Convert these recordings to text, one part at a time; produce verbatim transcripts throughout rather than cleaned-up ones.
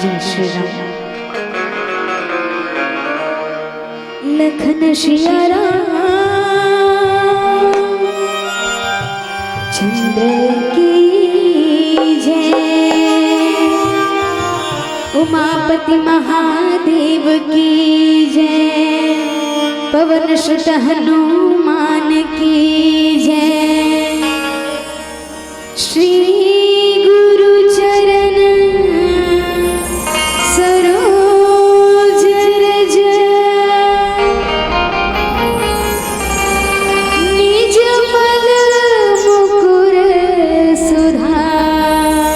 जय श्री राम। लखन सिया राम चंद्र की जय, उमापति महादेव की जय, पवन सुत हनुमान की जय। श्री गुरु चरण सरोज रज, निज मल मुकुर सुधारी।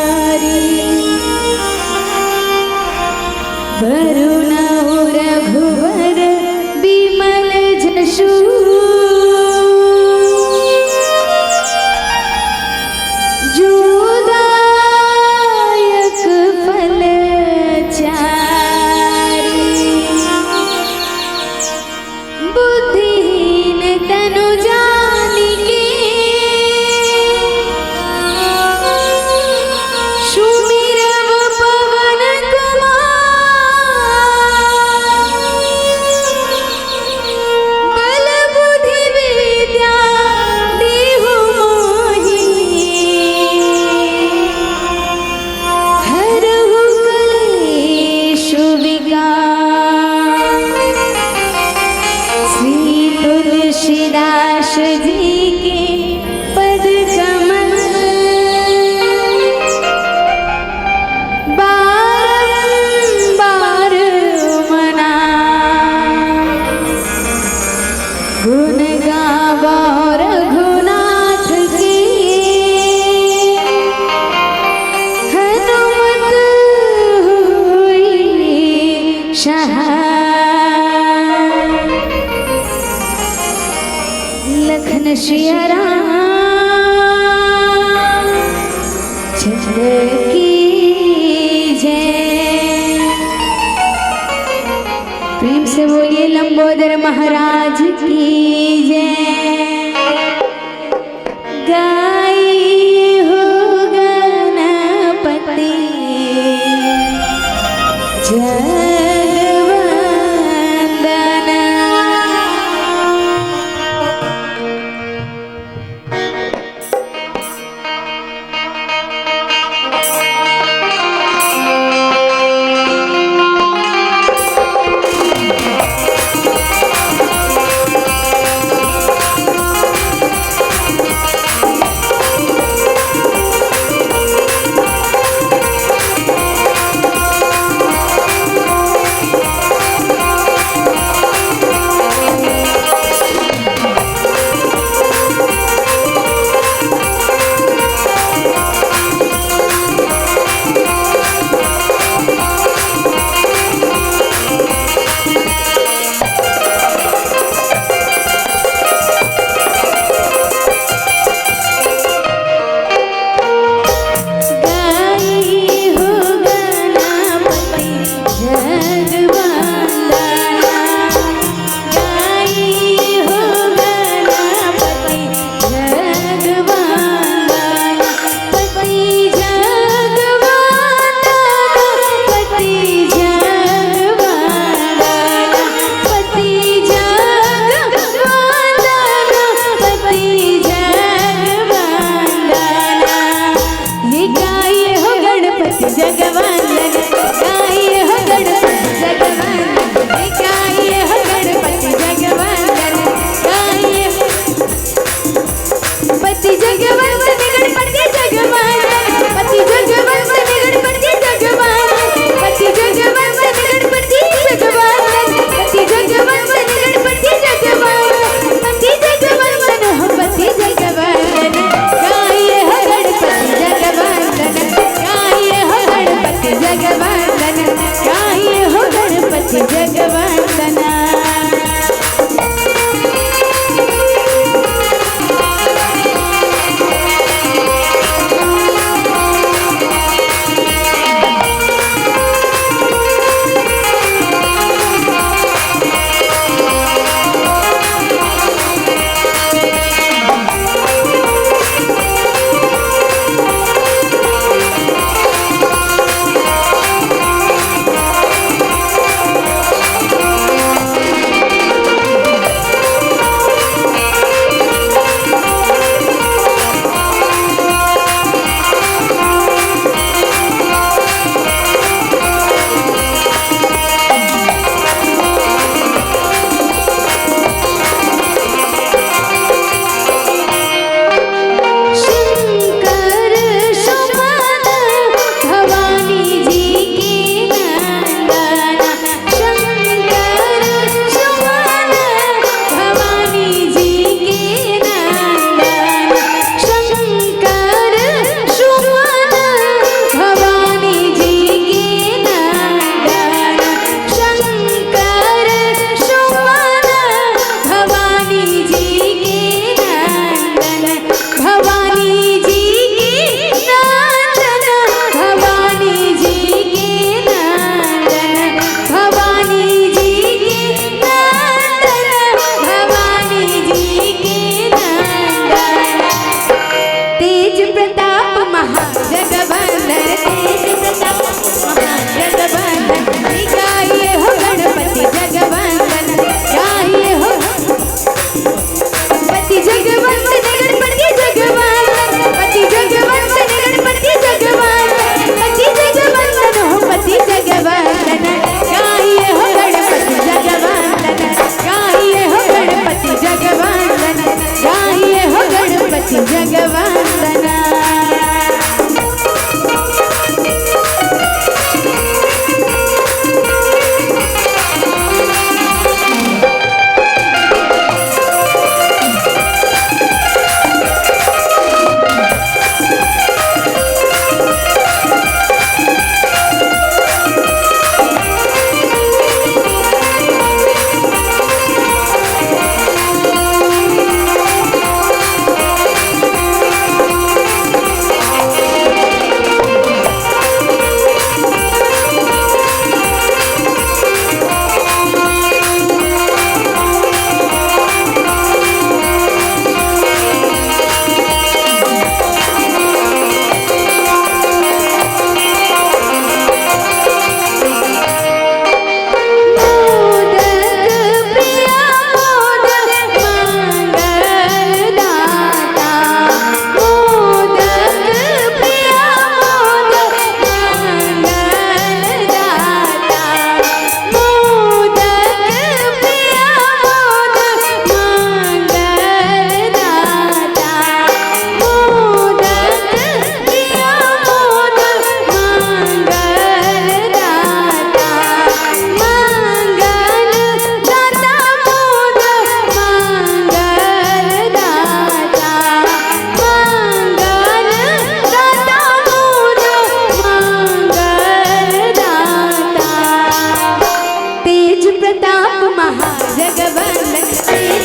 वरुण रघुवर विमल जसु, जो दायक फल चारी। बुद्धिहीन तनु जानिके, सुमिरव पवन कुमार। बल बुद्धि विद्या देहु मोहि, हरहु कलेश विकार। श्री तुलसीदास जी के पद कमल बारंबार मना। गुण गावो रघुनाथ के, हनुमत होई सहाय। लखन सिया राम चंद्र की जय। प्रेम से बोलिए लंबोदर महाराज की जय। गाई हो गणपति जय वंदना।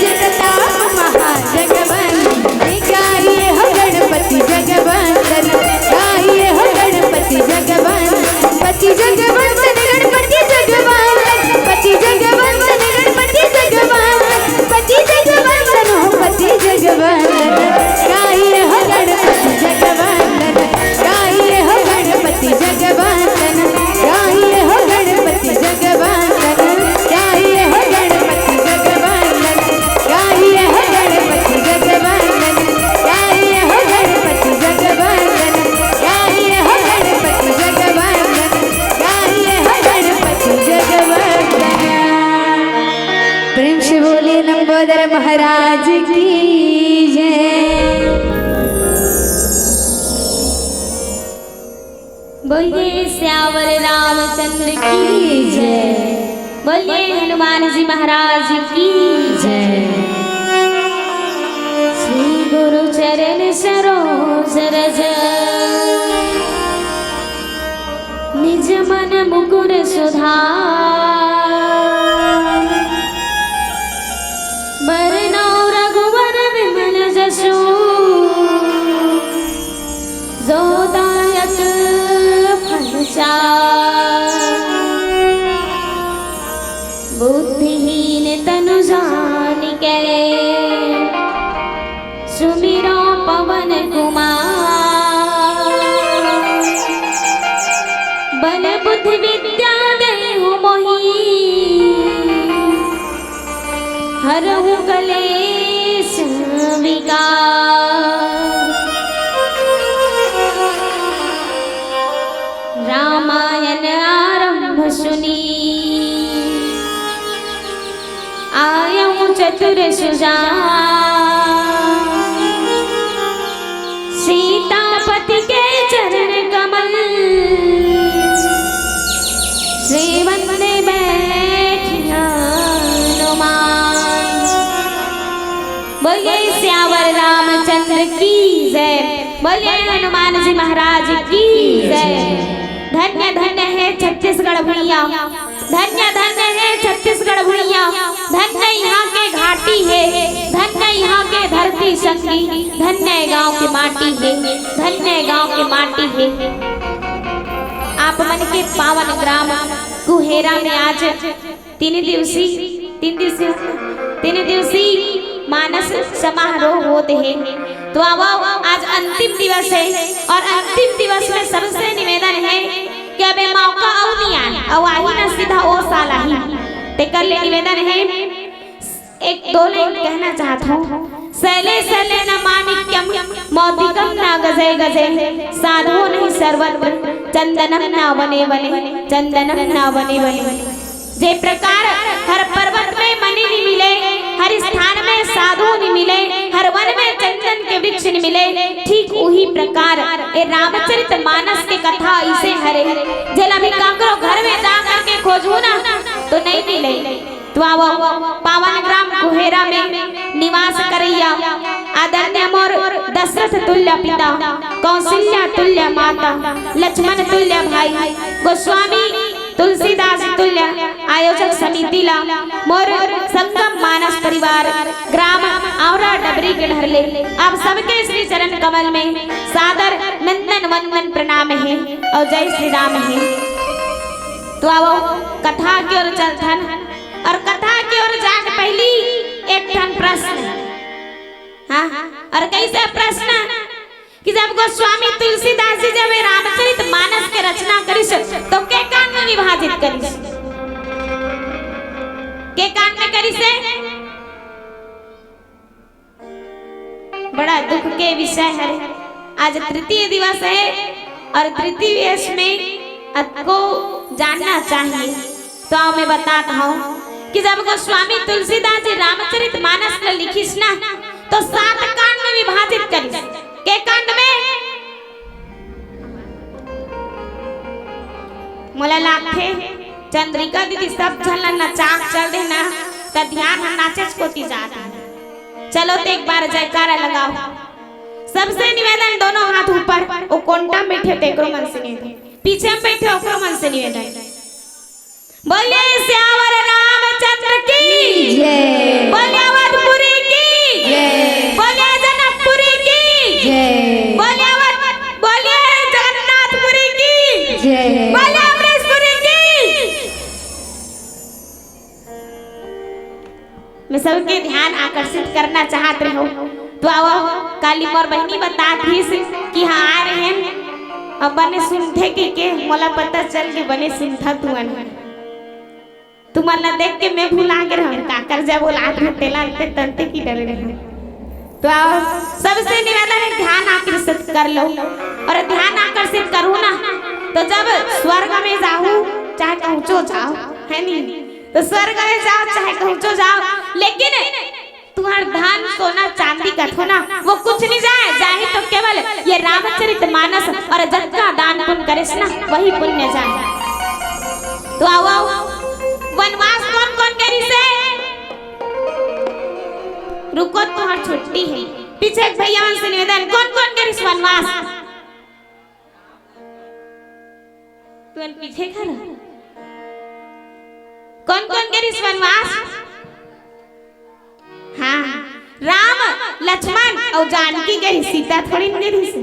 जगताप महाजगवंदन, गाइए हो गणपति जगवंदन, गाइए हो गणपति जगवंदन, पति जगवंदन गणपति जगवंदन, पति जगवंदन गणपति जगवंदन, पति जगवंदन हो पति जगवंदन, गाइए हो गणपति जगवंदन, गाइए हो गणपति जगवंदन, गाइए हो गणपति जगवंदन, गाइए हो गणपति जगवंदन, गाइए हो गणपति जगवंदन, गाइए हो गणपति जगवंदन, गाइए हो गणपति जगवंदन, गाइए हो गणपति जगवंदन। प्रेम से बोलिए लंबोदर महाराज की जय। बोलिए सियावर रामचंद्र की जय। बोलिए हनुमान जी महाराज की जय। श्री गुरु चरण सरोज रज, निज मन मुकुर सुधार। बरनउँ रघुवर विमल जसु, जो दायक फल चार। बुद्धिहीन तनु जानिके, सुमिरौं पवन कुमार। बल बुद्धि विद्या देहु मोहि, हरहु कलेस विकार। रामायण आरंभ सुनि, आयउँ चतुर सुजान। सीतापति के चरण कमल, श्रीवत में बैठि हनुमान। बोलिए सियावर रामचंद्र की जय। बोलिए हनुमान जी महाराज की जय। धन्य धन्य हे छत्तीसगढ़ भुइयाँ, धन्य धन्य हे छत्तीसगढ़ भुइयाँ, धन्य इहाँ के घाटी हे, धन्य इहाँ के धरती संगी, धन्य गाँव के माटी हे, धन्य गाँव के माटी हे। आप मन के पावन ग्राम कुहेरा में आज तीन दिवसीय, तीन दिवसीय, तीन दिवसीय मानस समारोह होत हे। तो आवव, आज अंतिम दिवस हे अउ अंतिम दिवस में सबसे निवेदन हे कि अब ए मौका अउ नइ आय, अउ आही न सीधा ओ साल आही। तेकर ले निवेदन हे, एक दो लाइन कहना चाहत हँव। शैले शैले न माणिक्यम मौक्तिकम नागजे गजे, साधो न हि सर्वत्र चंदनम न वने वने, चंदनम न वने वने। जे प्रकार हर पर्वत में मणि नइ मिले, हर स्थान में साधु नइ मिले, हर वन में चंदन के वृक्ष नइ मिले, ठीक उही प्रकार ए रामचरित मानस के कथा अइसे हरे, जेला भी काकरो घर में जा करके खोजहू ना तो नइ मिले। तो आवव, पावन ग्राम कुहेरा में निवास करइया आदरणीय मोर दशरथ तुल्य पिता, कौशल्या तुल्य माता, लक्ष्मण तुल्य भाई, गोस्वामी तुलसीदास तुल्य आयोजक समिति ला, मोर संगम मानस परिवार, ग्राम औरा डबरी के डहर ले आप सबके श्री चरण कमल में सादर नंदन वंदन प्रणाम हे अउ जय श्री राम हे। तो आवव, कथा के ओर चलथन। अउ कथा के ओर जात पहिली एक ठन प्रश्न। हाँ, अउ कइसे प्रश्न कि जब गोस्वामी तुलसीदास जी जब ए रामचरित मानस के रचना करिस, तो के कांड में विभाजित करिस? के कांड में करिस हे? बड़ा दुख के विषय हरे। आज तृतीय दिवस हे अउ तृतीय दिवस में अतको जानना चाहिए। तो मैं बतात हँव कि जब गोस्वामी तुलसीदास जी रामचरित मानस ल लिखिस ना, तो सात कांड में विभाजित करिस। के कांड में? मोला लागथे चंद्रिका दीदी सब झन ला नचा के चल दे ना, त ध्यान ह नाचेच कोती जात हे। चलो त एक बार जयकारा लगाव। सबसे निवेदन, दोनों हाथ ऊपर, ओ कोंटा में बइठे तेकरो मन से निवेदन, पीछे में बइठे ओकरो मन से निवेदन। बोलिए सियावर रामचंद्र की जय। बोलिए अवधपुर मैं सबके ध्यान आकर्षित करना चाहत रहूं। तो आओ, काली मोर बहिनी बतात रहिस कि हाँ, आ रहे हैं, अब बने सुनथे कहिके, मोला पता चल के बने सुनथा तुमन। तुमन ला देख के मैं भुला गे रहूं, काकर जब बोलात रहूं, तेला ते तंते की डरे रहूं। तो आओ, सबसे निवेदन है, ध्यान आकर्षित कर लो। और ध्यान आकर्षित करूं ना, तो जब स्वर्ग में जाहू, चाहे कहूँचो जाओ, है नी, तो स्वर्ग में जाओ, चाहे कहूँचो जाओ, लेकिन तुहर धन, सोना, चांदी कथो ना, वो कुछ नहीं जाए, जाही तो केवल ये रामचरित मानस और जतका दान पुण्य करेस ना, वही पुण्य जाए। तो आओ, आओ, वनवास कोन कोन गे रिहिसे? रुको, तुहर छुट्टी है। पीछे के भैया मन से निवेदन, कोन कोन गे रिहिस वनवास? तुमन पीछे खड़ा। कोन कोन गे रिहिस वनवास? हाँ, राम, लक्ष्मण अउ जानकी गे रिहिस, सीता थोड़ी न गे रिहिस।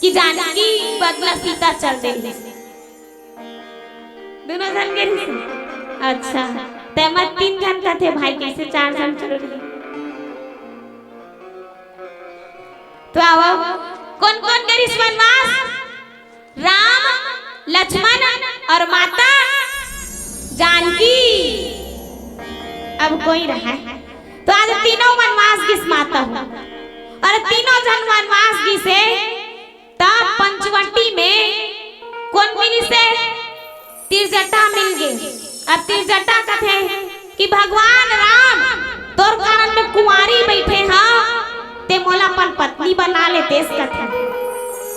कि जानकी बदला सीता चल दे रिहिस। दोनों झन गे रिहिस। अच्छा, ते मत तीन झन कथे भाई, कैसे चार झन चल रही? तो आओ, कोन कोन गे रिहिस वनवास? राम, लक्ष्मण और माता जानकी। अब कोई रहा है? तो आज तीनों वनवास गिस माता हो, और तीनों झन वनवास गिसे। तब पंचवटी में कोन मिलिसे? तिरजटा मिल गे। अब तिरजटा कथे कि भगवान राम, तोर कारण में कुंवारी बैठे हंव, ते मोला अपन पत्नी बना लेतेस कथे।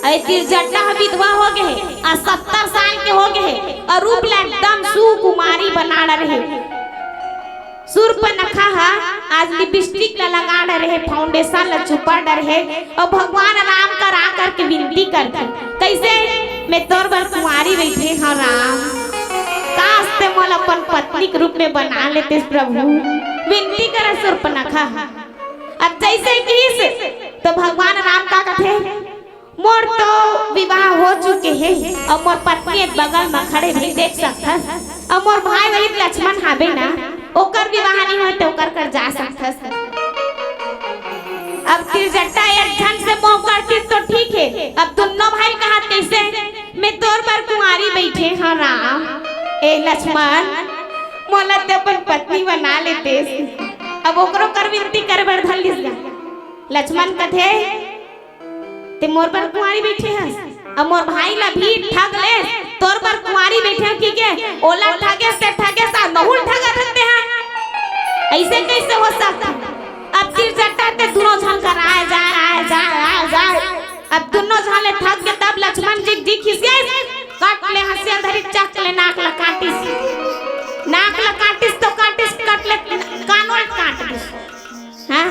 अरे तिरजटा ह विधवा हो गे हे, आ सत्तर साल के हो गे हे, और रूप ला एकदम सुकुमारी बना रहे। सूर्पनखा ह आज लिपस्टिक ला लगा डरे हे, फाउंडेशन ला चुपा डरे हे, अउ भगवान राम करा करके विनती करथे, कैसे? मैं तोर बर कुंवारी बैठे हंव राम, काश ते मोला अपन पत्नी के रूप में बना लेतेस प्रभु, विनती करे सूर्पनखा ह। अब जैसे किस तो भगवान राम का कथे, मोर तो विवाह हो चुके हे, अउ मोर पत्नी एक बगल म खड़े भी देख सकथस, अउ मोर भाई वही लक्ष्मण हाबे ना, ओकर विवाह नहीं होय तो ओकर कर जा सकथस। अब तिरजटा एक झन से मोह करती तो ठीक हे, अब दुन्नो भाई कहा कैसे, मैं तोर बर कुंवारी बैठे हंव राम, ए लक्ष्मण, मोला ते अपन पत्नी बना लेतेस। अब ओकरो कर विनती करे बर धर लिस गा। लक्ष्मण कथे, ते मोर बर कुंवारी बैठे हस, अब मोर भाई ला भी ठग ले, तोर बर कुंवारी बैठे हंव कहिके, ओला ठगेस ते ठगेस, आ नहुल ठगा ठगते हैं। ऐसे कैसे हो सकता? अब तिरजटा ते दुनों झन कर आए जाए, आए जाए, आए जाए। अब दुनों झन ले ठग के तब लक्ष्मण जी जी खिसियाइस, कट ले हंसिया धरी चक ले नाक ला काटिस, नाक ला काटिस तो काटिस, कट ले कानों ला काट दिस। हाँ,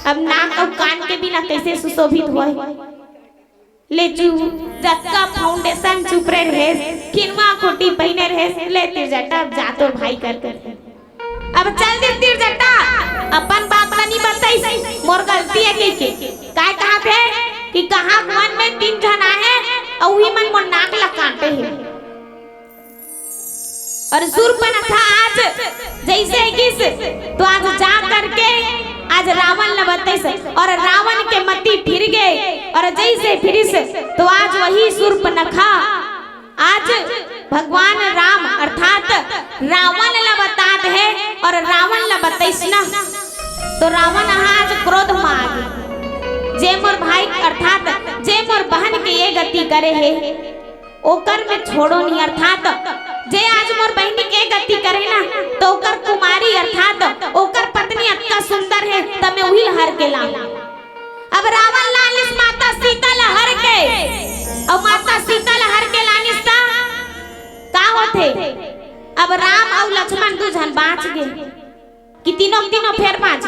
अब नाक अउ कान के बिना कैसे सुशोभित होय? ले चुप, जतका फाउंडेशन चुपरे रहेस, किनवा कोटी पहिने रहेस, ले तिरजटा अब जा तोर भाई कर कर। अब चल दे तिरजटा, अपन बात ला नी बताइस, मोर गलती हे कहिके। काय कहाथे कि कहाँ वन में तीन झन आहे, अउ उही मन मोर नाक ला काटे हे। और सूर्पनखा आज जैसे गिस, तो आज जा करके आज रावण ला बताइस, और रावण के मति फिर गे, और जैसे फिरिस, तो आज वही सूर्पनखा आज भगवान राम अर्थात रावण ला बतात हे, और रावण ला बताइस ना, तो रावण ह आज क्रोध म आ गे, जे मोर भाई अर्थात जे मोर बहन के ये गति करे हे, ओकर में छोड़ो नहीं, अर्थात जे आज मोर बहिनी के गति करे ना, तो ओकर कुमारी अर्थात ओकर पत्नी अतका सुंदर हे, त मैं उही ल हर के लाऊं। अब रावण लानिस माता सीता ल हर के, अउ माता सीता ल हर के लानिस त का होथे? अब राम अउ लक्ष्मण दू झन बांच गे। कि तीनों, तीनों फेर बांच।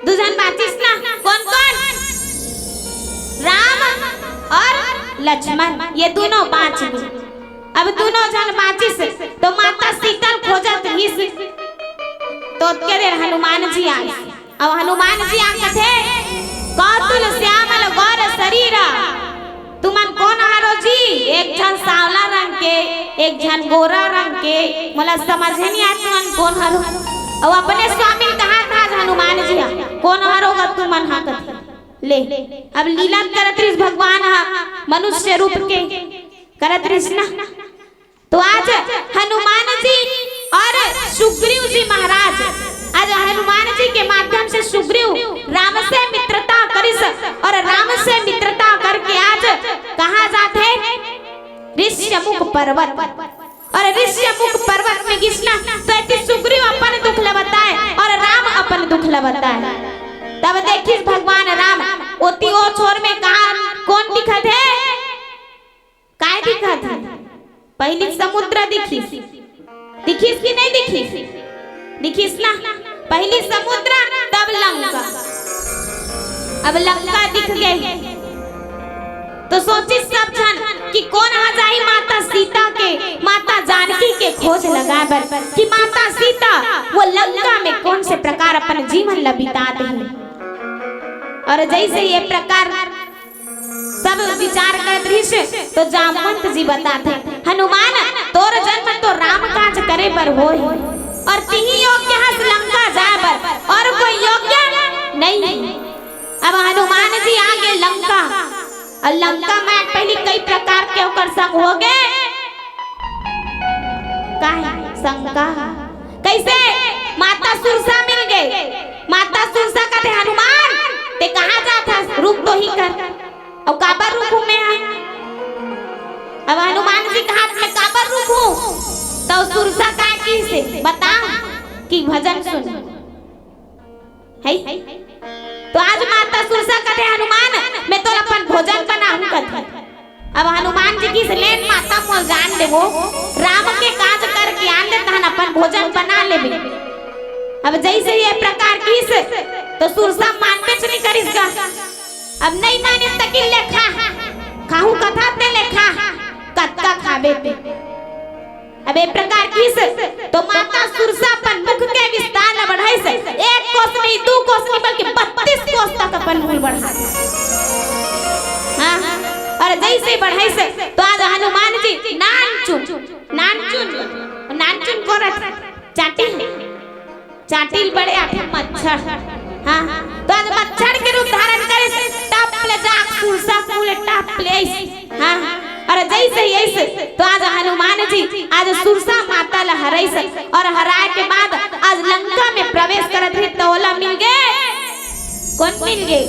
दू झन बांचिस ना, कौन कौन? राम और लक्ष्मण, ये दोनों बांच गे। अब दोनों झन बांचिस, तो माता सीता ल खोजत रहिस, तो ओतके देर हनुमान जी आइस। अब हनुमान जी आ कथे, "कौतुल श्यामल गौर शरीरा।" तुमन कोन हरो जी? एक झन सांवला रंग के, एक झन गोरा रंग के, मोला समझे नहीं आत तुमन कोन हरो। अउ अपने स्वामी कहा था हनुमान जी हा, कोन हरो गा तुमन हा कथे। ले, अब लीला करत रहिस भगवान हा मनुष्य रूप के करत रहिस ना। तो आज हनुमान जी और सुग्रीव जी महाराज, आज हनुमान जी के माध्यम से सुग्रीव राम से मित्रता करिस और राम से मित्रता करके आज कहा जात है ऋष्यमुख पर्वत। और ऋष्यमुख पर्वत में गिस ना, तो एती सुग्रीव अपन दुख ल बताए और राम अपन दुख ल बताए। तब देखिस भगवान राम ओती ओ छोर में कहा कोन दिखत है? काय दिखत है? पहिली समुद्र दिखिस, दिखिस कि नहीं दिखिस? दिखिस ना। पहिली समुद्र, तब लंका। अब लंका दिख गे तो सोचिस सब झन कि कोन हा जाही माता सीता के, माता जानकी के खोज लगाए बर कि माता सीता वो लंका में कोन से प्रकार अपन जीवन ल बितात हे। और जैसे ये प्रकार सब विचार करत रहिस, तो जामवंत जी बताथे, हनुमान, तोर जन्म तो राम काज करे बर होय, और तिही योग्य हस लंका जाए बर, और कोई योग्य नहीं। अब हनुमान जी आ गे लंका, और लंका में पहली कई प्रकार के ओकर संग हो गे। काहे? शंका। कैसे? माता सुरसा मिल गे। माता सुरसा कथे, हनुमान, ते कहाँ जात हस? रुक तो ही कर। अउ काबर रुकूं मैं हा? अब हनुमान जी कहा, मैं काबर रुकूं? तो सुरसा का की से बता कि भजन सुन। है? तो आज माता सुरसा कथे, हनुमान, मैं तोला अपन भोजन बनाहूं कथे। अब हनुमान जी किहिस, लेन माता, मोर जान लेबो, राम के काज करके आन दे, तहन अपन भोजन बना लेबे। अब जैसे ये प्रकार किहिस, तो सुरसा मानबेच नहीं करिस गा। अब नहीं मानिस त कि ले खा, खाहूं कथा ते ले खा, कतका खाबे ते। अब ए प्रकार किहिस, तो माता सुरसा अपन मुख के विस्तार ल बढ़ाइस, एक कोस नहीं, दू कोस नहीं, बल्कि बत्तीस कोस तक अपन मुंह बढ़ा दे। हाँ, और जैसे बढ़ाइस, तो आज हनुमान जी नानचुन, नानचुन, नानचुन कोन रथे? चांटी। चांटी ल बड़े आथे मच्छर। हाँ, तो आज मच्छर के रूप धारण करिस, टप ले जाके सुरसा के मुंह ले टप ले आइस। हाँ, और जैसे ही आइस, तो आज हनुमान जी आज सुरसा माता ल हराइस, और हराए के बाद आज लंका में प्रवेश करत रहिस, तो ओला मिल गे, कोन मिल गे?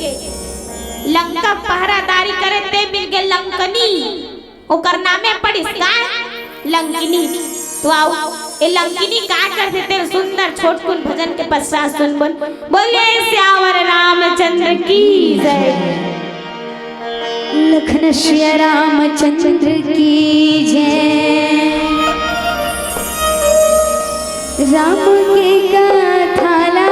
लंका पहरादारी करे ते मिल गे लंकनी। ओकर नामे पड़िस का? लंकिनी। तो आओ, ए लंकिनी का करथे ते सुंदर छोटकुन भजन के पश्चात सुनबो। बोलिए सियावर रामचंद्र की जय। लखन सिया रामचंद्र की जय। राम के कथा ला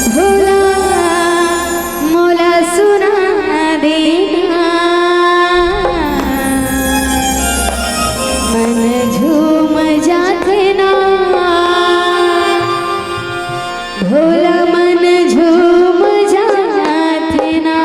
भोला मोला सुना देना। मन झूम जाथे ना, भोला मन झूम जाथे ना।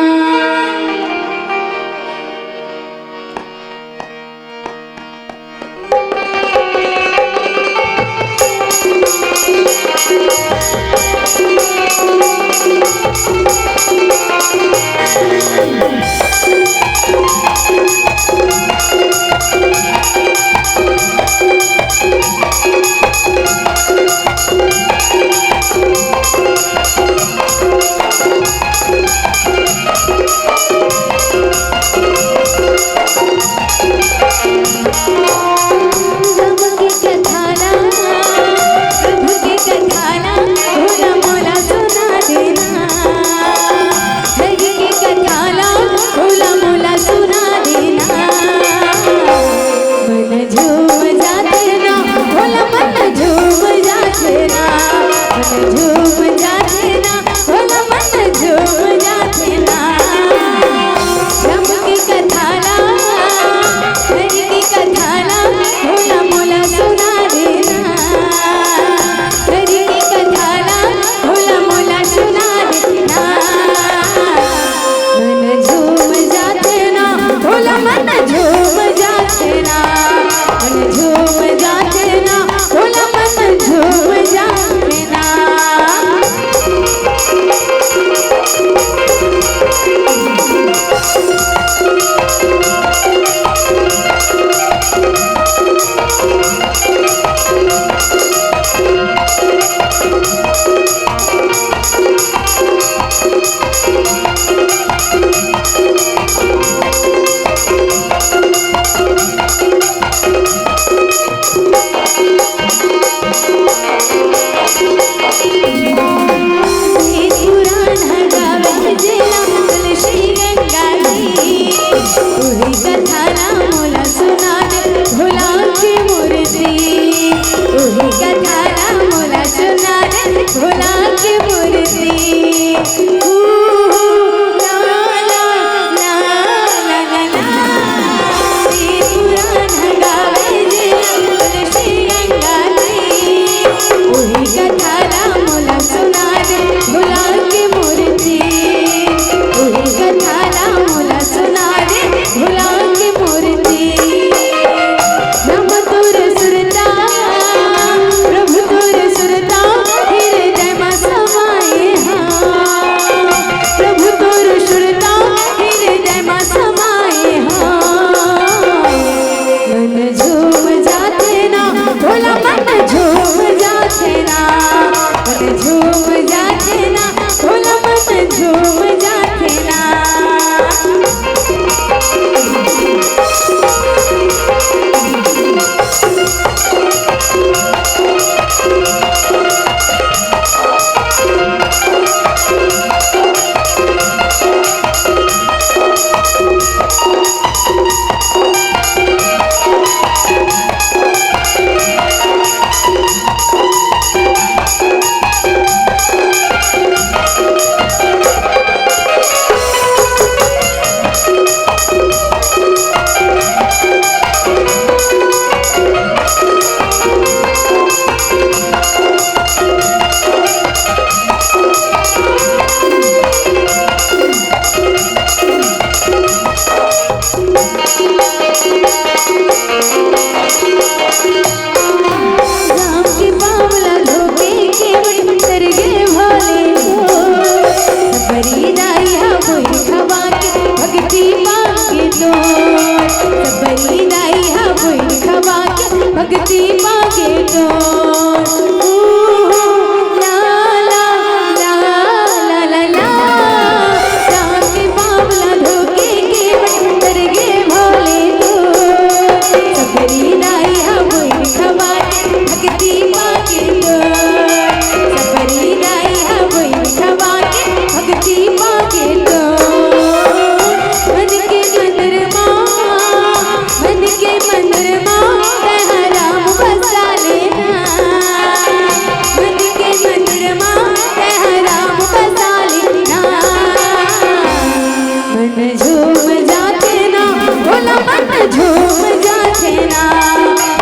झूम जाथे ना,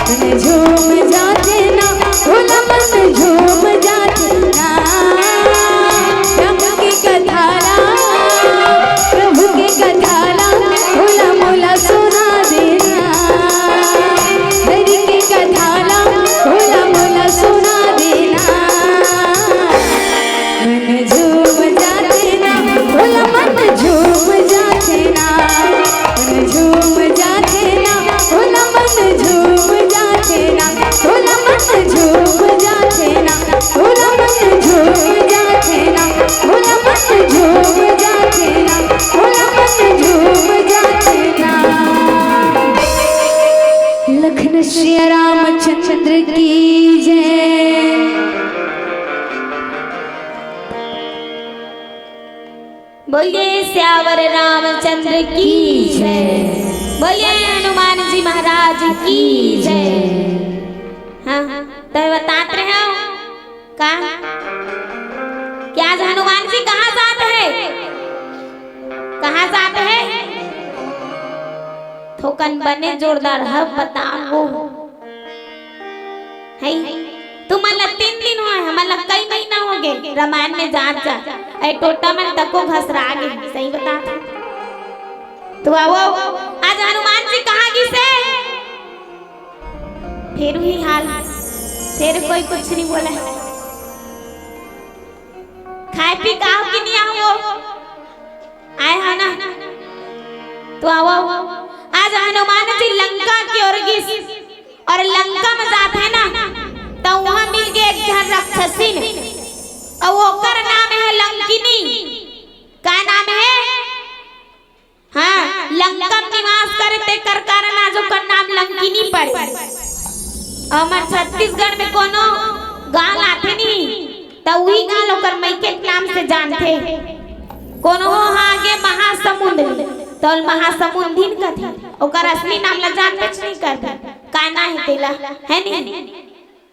मन झूम जाथे ना, भोला मन झूम जाथे ना। राम के कथा ला, प्रभु के कथा ला, भोला मोला सुना देना। हरि के कथा ला, भोला मोला सुना देना। मन झूम जाथे ना, भोला मन झूम जाथे ना, मन झूम जाथे ना, भोला मन झूम जाथे ना, भोला मन झूम जाथे ना, भोला मन झूम जाथे ना, भोला मन झूम जाथे ना, भोला मन झूम जाथे ना। लखन सिया रामचंद्र की जय। बोलिए सियावर रामचंद्र की जय। बोलिए हनुमान जी महाराज की जय। हाँ, तो बतात रहे हो का कि आज हनुमान जी कहाँ जात हे, कहाँ जात हे? थोकन बने जोरदार ह बताओ। है, तुमन ला तीन दिन होय, हमन ला कई महीना हो गे रामायण में जात जात। ए टोटा मन तको घसरा गे, सही बतात हँव। तो आओ, आज हनुमान जी कहाँ गिसे? फेर उही हाल, फेर कोई कुछ नहीं बोला। खाय पी का हो कि नहीं आओ? आय हो ना? तो आओ, आज हनुमान जी लंका के ओर गिस, अउ लंका में जात हे ना, त उहाँ मिल गे एक झन राक्षसिन, अउ ओकर नाम हे लंकिनी। का नाम हे? हाँ, लंका में निवास करे तेकर कारण आज ओकर नाम लंकिनी पड़े। हमर छत्तीसगढ़ में कोनो गाँव आथे नी, त उही गाँव ओकर मइके के नाम से जानथे। कोनो हो आगे महासमुंद, त ओला महासमुंदिन कथे, ओकर असली नाम ला जानबेच नहीं करथे। का ना हे तेला, है नी?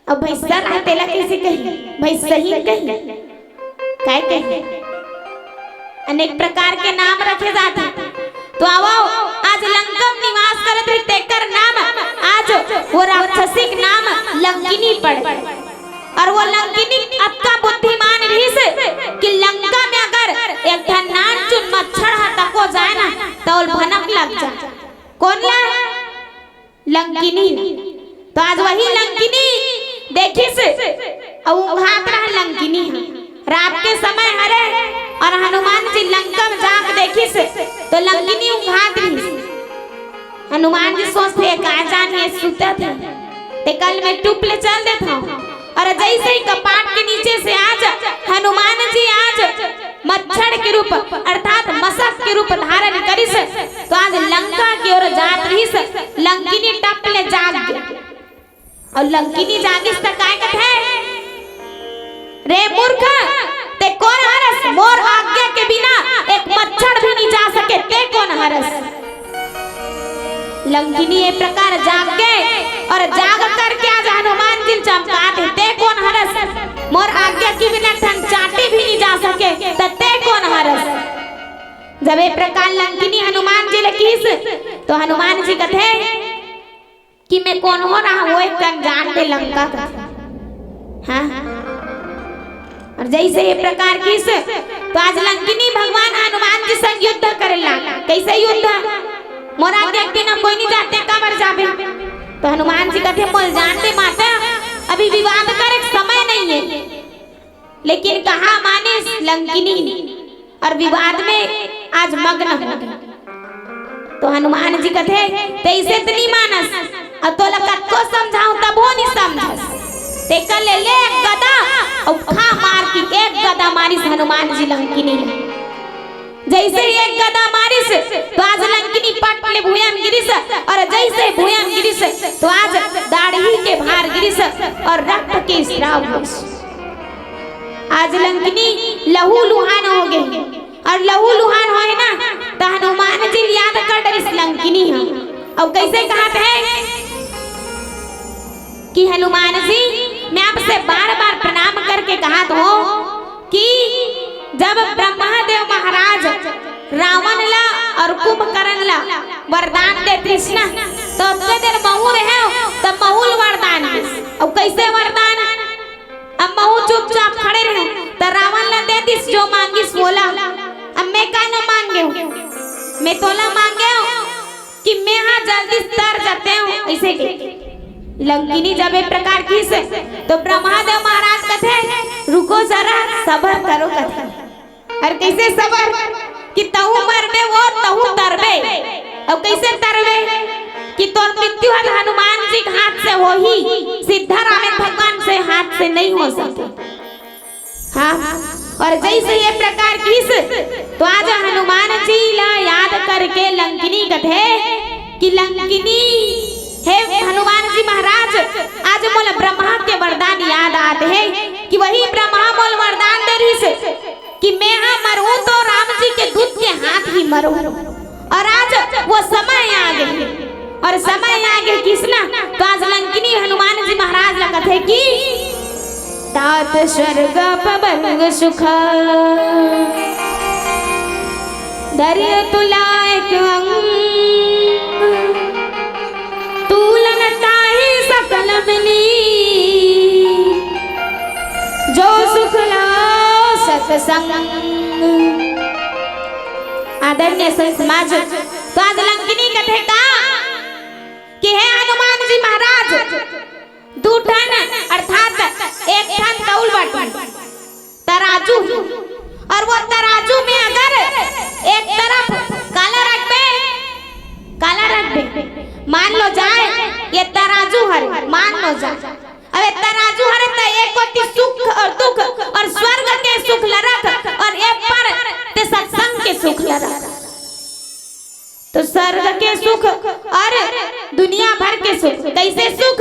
अब भैंसा ला तेला कइसे कही? भैंसहीन कही? काय कही? अनेक प्रकार के नाम रखे जाथे। तो आवो, आज लंका में निवास करत रही, तेकर नाम आज वो राक्षसी के नाम लंकिनी पड़े। अउ वो लंकिनी अतका बुद्धिमान रहिस कि लंका में अगर एक ठन नानचुन मच्छर ह तको जाय ना, त ओला भनक लग जाय। कोन ला? लंकिनी। तो आज वही लंकिनी देखिस, अउ ऊँघात रहा लंकिनी ह। रात के समय हरे अउ हनुमान जी लंका में जाके देखिस, तो लंकिनी ऊँघात रहिस। हनुमान जी सोचथे, "का जान ये सुतत हे, तेकर ले मैं टुप ले चल देथँव।" अउ जइसे ही कपाट के नीचे से आज हनुमान जी आज मच्छर के रूप अर्थात मसक के रूप धारण करिस, तो आज लंका के ओर जात रहिस, लंकिनी टप ले जाग गे। अउ लंकिनी जागिस त काय कथे, "रे मूर्ख, तें कोन हरस? मोर आज्ञा के बिना एक मच्छर भी नहीं जा सके, तें कोन हरस?" लंकिनी ए प्रकार जाग गे अउ जाग करके आज हनुमान जी ल चमकाथे, "तें कोन हरस? मोर आज्ञा के बिना ठन चांटी भी नहीं जा सके, त तें कोन हरस?" जब ए प्रकार लंकिनी हनुमान जी ल किहिस, तो हनुमान जी कथे कि मैं कोन हो रहा, वो एक कन जान दे लंका का। हाँ, हाँ। अउ जइसे ए प्रकार किहिस, तो आज लंकिनी भगवान हनुमान जी संग युद्ध करे लाग। कइसे युद्ध? "मोर आज्ञा के बिना कोई नहीं जाथे, काबर जाबे?" तो हनुमान जी कथे, "मोला जान दे माता, अभी विवाद करे के समय नहीं हे।" लेकिन कहा मानिस लंकिनी, अउ विवाद में आज मग्न हो गे। तो हनुमान जी कथे, "तें अइसे त नहीं मानस, अउ तोला कतको समझाहूँ तभो नहीं समझस।" तेकर ले, ले एक गदा, अउ खा मार के एक गदा मारिस हनुमान जी लंकिनी ल। जइसे ही एक गदा मारिस, तो आज लंकिनी पट ले भुइयाँ म गिरिस, अउ जइसे भुइयाँ म गिरिस, तो आज दाढ़ी के भार गिरिस अउ रक्त के स्राव होइस। आज लंकिनी लहू लुहान हो गे, अउ लहू लुहान होय ना, त हनुमान जी ल याद कर डरिस लंकिनी ह। अउ कइसे कहत हे कि हनुमान जी, मैं आपसे बार-बार प्रणाम करके कहत हँव कि जब ब्रह्मा देव महाराज रावण ला और कुंभकर्ण ला वरदान देत रिहिस ना, तो ओतके देर महूँ रहेंव, तब महूँ ल वरदान दिस। अब कइसे वरदान? अब महूँ चुपचाप खड़े रहेंव, त रावण ला दे दिस जो मांगिस वोला। अब मैं का ना मांगेंव, मैं तोला मांगेंव कि मैं हा जल्दी तर जातेंव, अइसे के। लंकिनी जब ए प्रकार किहिस, तो ब्रह्मा देव महाराज कथे, "रुको जरा, सबर करो," कथे। अउ कइसे सबर? कि तहूँ मरबे वो, तहूँ तरबे। अउ कइसे तरबे? कि तोर मृत्यु हर हनुमान जी के हाथ से होही, सिद्धा रामे भगवान से हाथ से नहीं हो सके। हाँ, अउ जइसे ए प्रकार किहिस, तो आज हनुमान जी ला याद करके लंकिनी कथे कि लंकिनी, हे हनुमान जी महाराज, आज मोला ब्रह्मा के वरदान याद आत हे कि वही ब्रह्मा मोला वरदान दे रिहिस कि मैं हा मरहूँ तो राम जी के दूत के हाथ ही मरहूँ। अउ आज वो समय आ गे हे, अउ समय आ गे किहिस ना, तो आज लंकिनी हनुमान जी महाराज ला कथे कि तात स्वर्ग पवन सुख, दरिय तुलायक अंग, तूलन ताहि सकल मिली, जो सुख लो सतसंग। आदरणीय संत समाज, तो आज लंकिनी कथे का कि हे हनुमान जी महाराज, दू ठन अर्थात एक ठन तौल बाटे, तराजू, अउ वो तराजू में अगर एक तरफ काला रखबे, काला रखबे, मान लो जाए ये तराजू हरे, मान लो जाए, अब ये तराजू हरे त एक कोती सुख अउ दुख अउ स्वर्ग के सुख ल रख अउ ए पर ते सत्संग के सुख ल रख। तो स्वर्ग के सुख अउ दुनिया भर के सुख। कइसे सुख?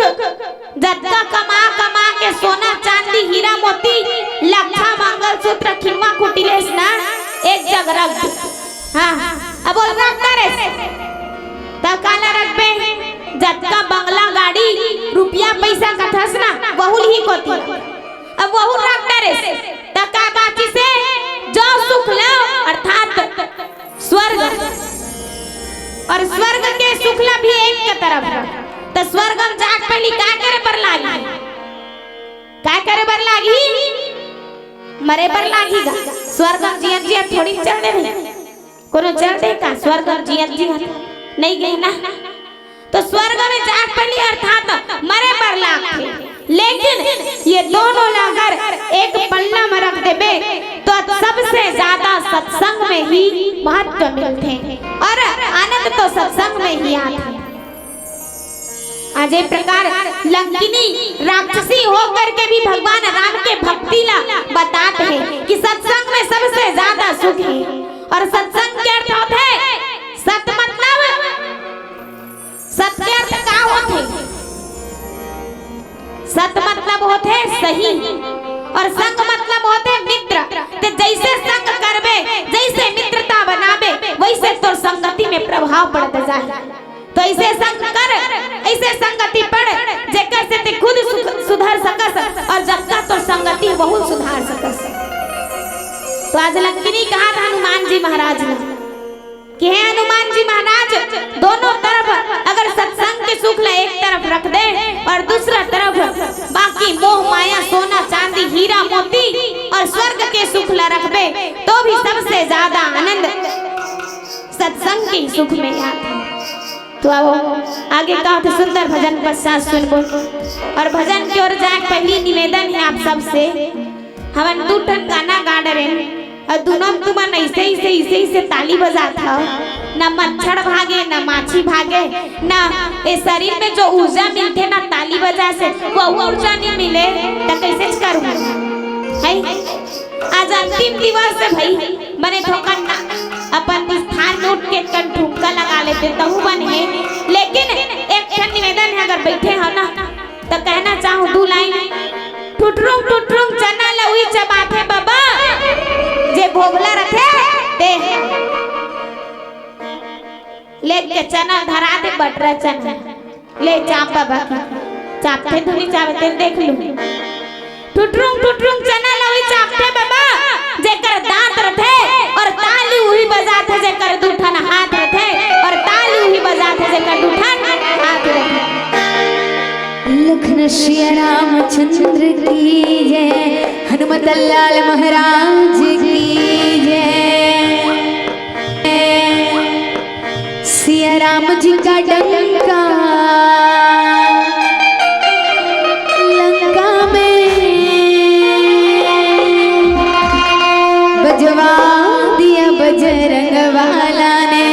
जतका कमा कमा के सोना चांदी हीरा मोती लक्षा मंगलसूत्र खिनवा खूंटी लेस ना, एक जग रख दे। हाँ, अब बोल रख दे रे। त काला रखबे? जतका बंगला गाड़ी रुपया पइसा कथस ना, वहू ल ही कोती। अब वहू रख दे रे। त का बाचिस? जो सुख लो अर्थात स्वर्ग, अउ स्वर्ग के सुख ला भी एक के तरफ रख। त स्वर्ग म जाके पहिली का करे बर लागही? का करे बर लागही? मरे बर लागही गा। स्वर्ग म जियत जियत थोड़ी चल देबे। कोनो चल दे का स्वर्ग म जियत जियत? नइ गे ना। तो स्वर्ग में जाके पहिली अर्थात मरे बर लागथे, लेकिन ये दोनों ला अगर एक पल्ला में रख देबे तो सबसे ज्यादा सत्संग में ही महत्व मिलथे अउ आनंद तो सत्संग में ही आथे। आज ए प्रकार लंकिनी राक्षसी हो करके भी भगवान राम के भक्ति ला बतात हे कि सत्संग में सबसे ज्यादा सुख हे। अउ सत्संग के अर्थ होथे सत मतलब सत के अर्थ का होथे? सत मतलब होथे सही अउ संग मतलब होथे मित्र। ते जइसे संग करबे, जइसे मित्रता बनाबे, वइसे तोर संगति में प्रभाव पड़त जाही। तो अइसे संग कर, अइसे संगति पड़, जेकर से ते खुद सुख, सुधर सकस अउ जतका तोर संगति हे, वहू सुधार सकस। तो आज लंकिनी कहत हनुमान जी महाराज ला कि हे हनुमान जी महाराज, दोनों तरफ अगर सत्संग के सुख ला एक तरफ रख दे अउ दूसरा तरफ बाकी मोह माया, सोना चांदी, हीरा मोती अउ स्वर्ग के सुख ला रखबे, तो भी सबसे ज्यादा आनंद सत्संग के सुख में आथे। तो आओ, आगे का होथे सुंदर भजन पश्चात सुनबो। अउ भजन के ओर जाए के पहिली निवेदन हे आप सबसे, हमन दू ठन गाना गा डरेन अउ दूनों तुमन अइसे, अइसे, अइसे, अइसे ताली बजात हव, ना मच्छर भागे, ना माछी भागे, ना ए शरीर में जो ऊर्जा मिलथे ना ताली बजाए से, वो ऊर्जा नइ मिले, त कइसे करहूँ? हे? आज अंतिम दिवस हे भई, बने थोकन ना अपन स्थान में उठ के कन ठुमका लगा लेते, तहू बने हे। लेकिन एक ठन निवेदन हे, अगर बइठे हव ना, त कहना चाहूँ दू लाइन। ठुटरुम ठुटरुम चना लउई चबाथे बबा, जे भोभला रथे ते। लेके चना धरा दे, बटरा चना। ले चाप बबा, चापथे धुनी चावे तेन देख लू। ठुटरुम ठुटरुम चना लउई चापथे बबा, जेकर दांत रथे और ताली उही बजाथे, जेकर दू ठन हाथ रथे और ताली उही बजाथे, जेकर दू ठन हाथ रथे। लखन सिया रामचंद्र की जय, हनुमत लाल महाराज की जय। सिया राम जी का डंका लंका में बजवा दिया बजरंग वाला ने।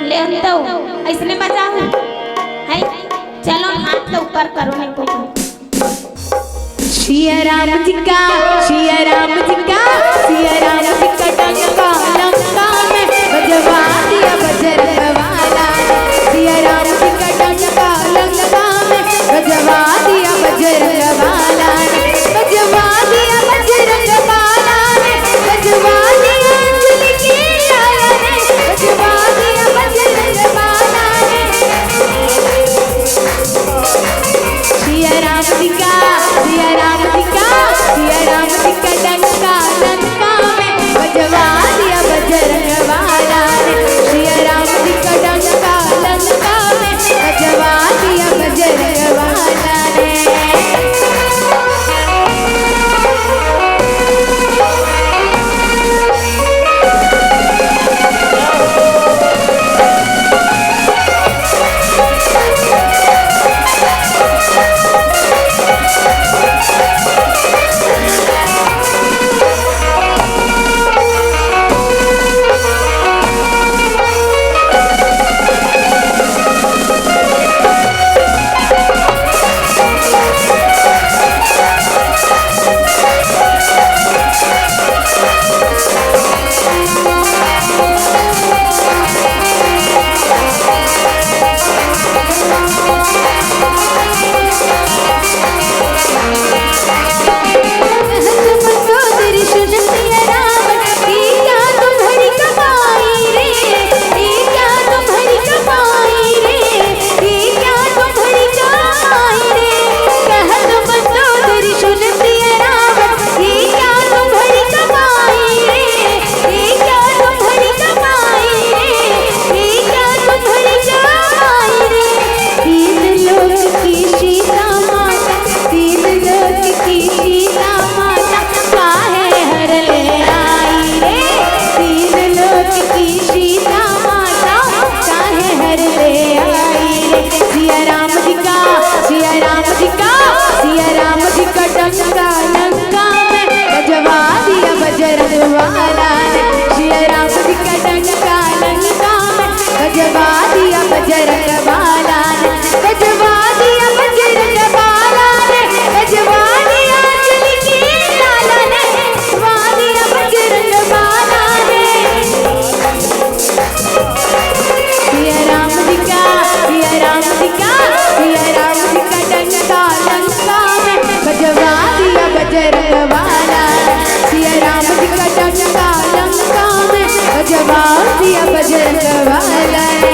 ले अंतो, अइसने बजाहू। है, चलो हाथ तो ऊपर करो, नहीं तो। सिया राम जी का, सिया राम जी का, सिया राम जी का डंका लंका में बजवा दिया बजरंग वाला। सिया राम जी का डंका लंका में बजवा दिया बजरंग वाला ने, बजवा दिया बजरंग वाला ने, बजवा दिया अंजलि के लाला ने, बजवा दिया बजरंग वाला ने। सिया राम जी का, सिया राम जी का, सिया राम जी का डंका लंका में बजवा दिया बजरंग वाला ने। सिया राम जी का डंका लंका में बजवा दिया बजरंग वाला ने। तीन लोक की सीता माता, तीन लोक की सीता माता, काहे हर ले आई रे? तीन लोक की सीता माता, काहे हर ले आई रे? सिया राम जी का, सिया राम जी का, सिया राम जी का डंका लंका में बजवा दिया बजरंग वाला ने। सिया राम जी का डंका लंका में बजवा दिया बजरंग वाला ने, बजवा दिया बजरंग वाला ने, बजवा दिया अंजलि के लाला ने, बजवा दिया बजरंग वाला ने। सिया राम जी का, सिया राम जी का, सिया राम जी का डंका लंका में बजवा दिया बजरंग वाला ने। सिया राम जी का डंका लंका में बजवा दिया बजरंग वाला ने।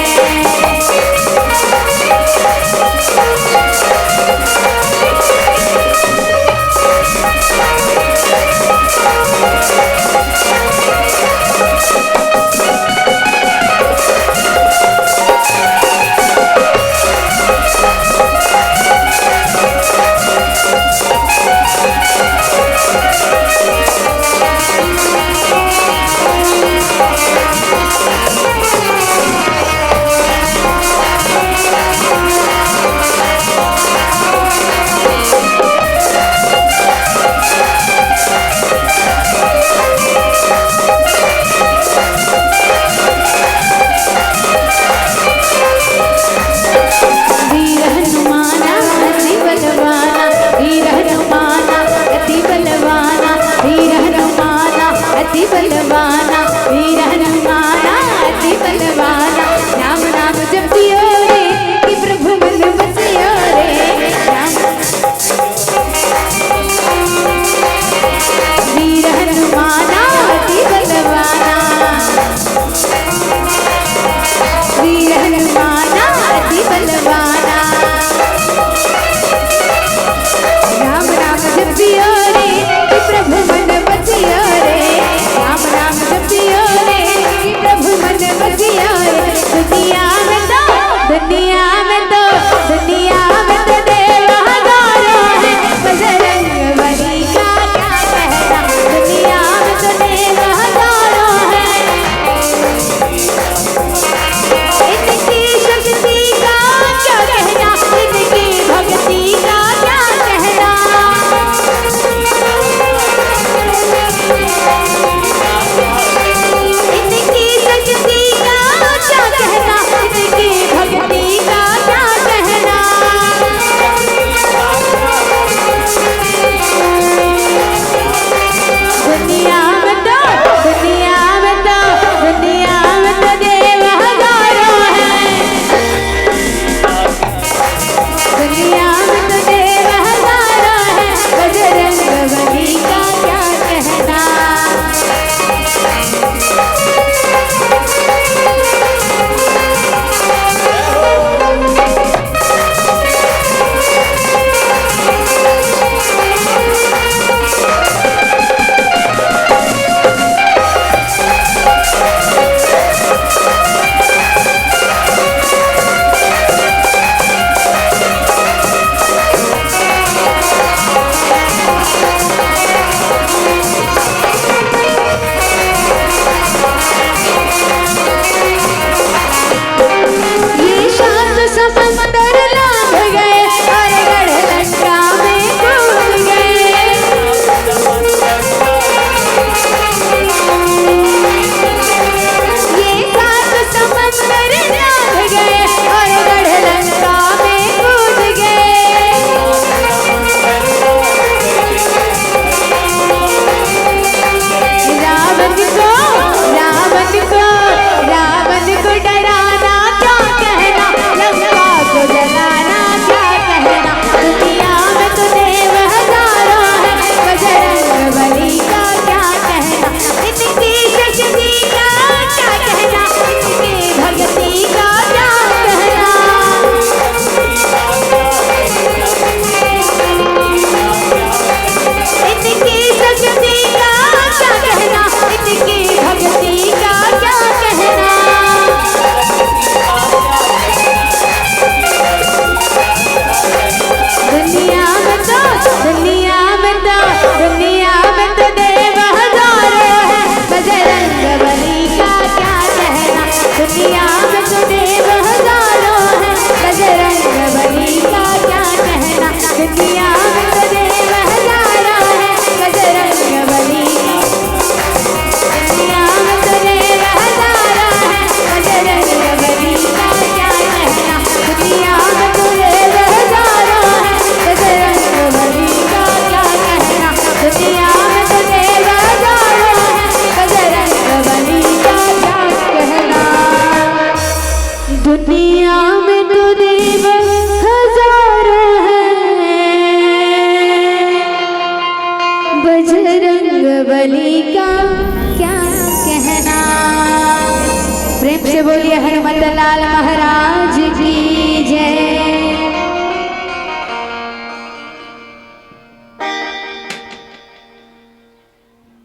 बोलिए हनुमत लाल महाराज की जय।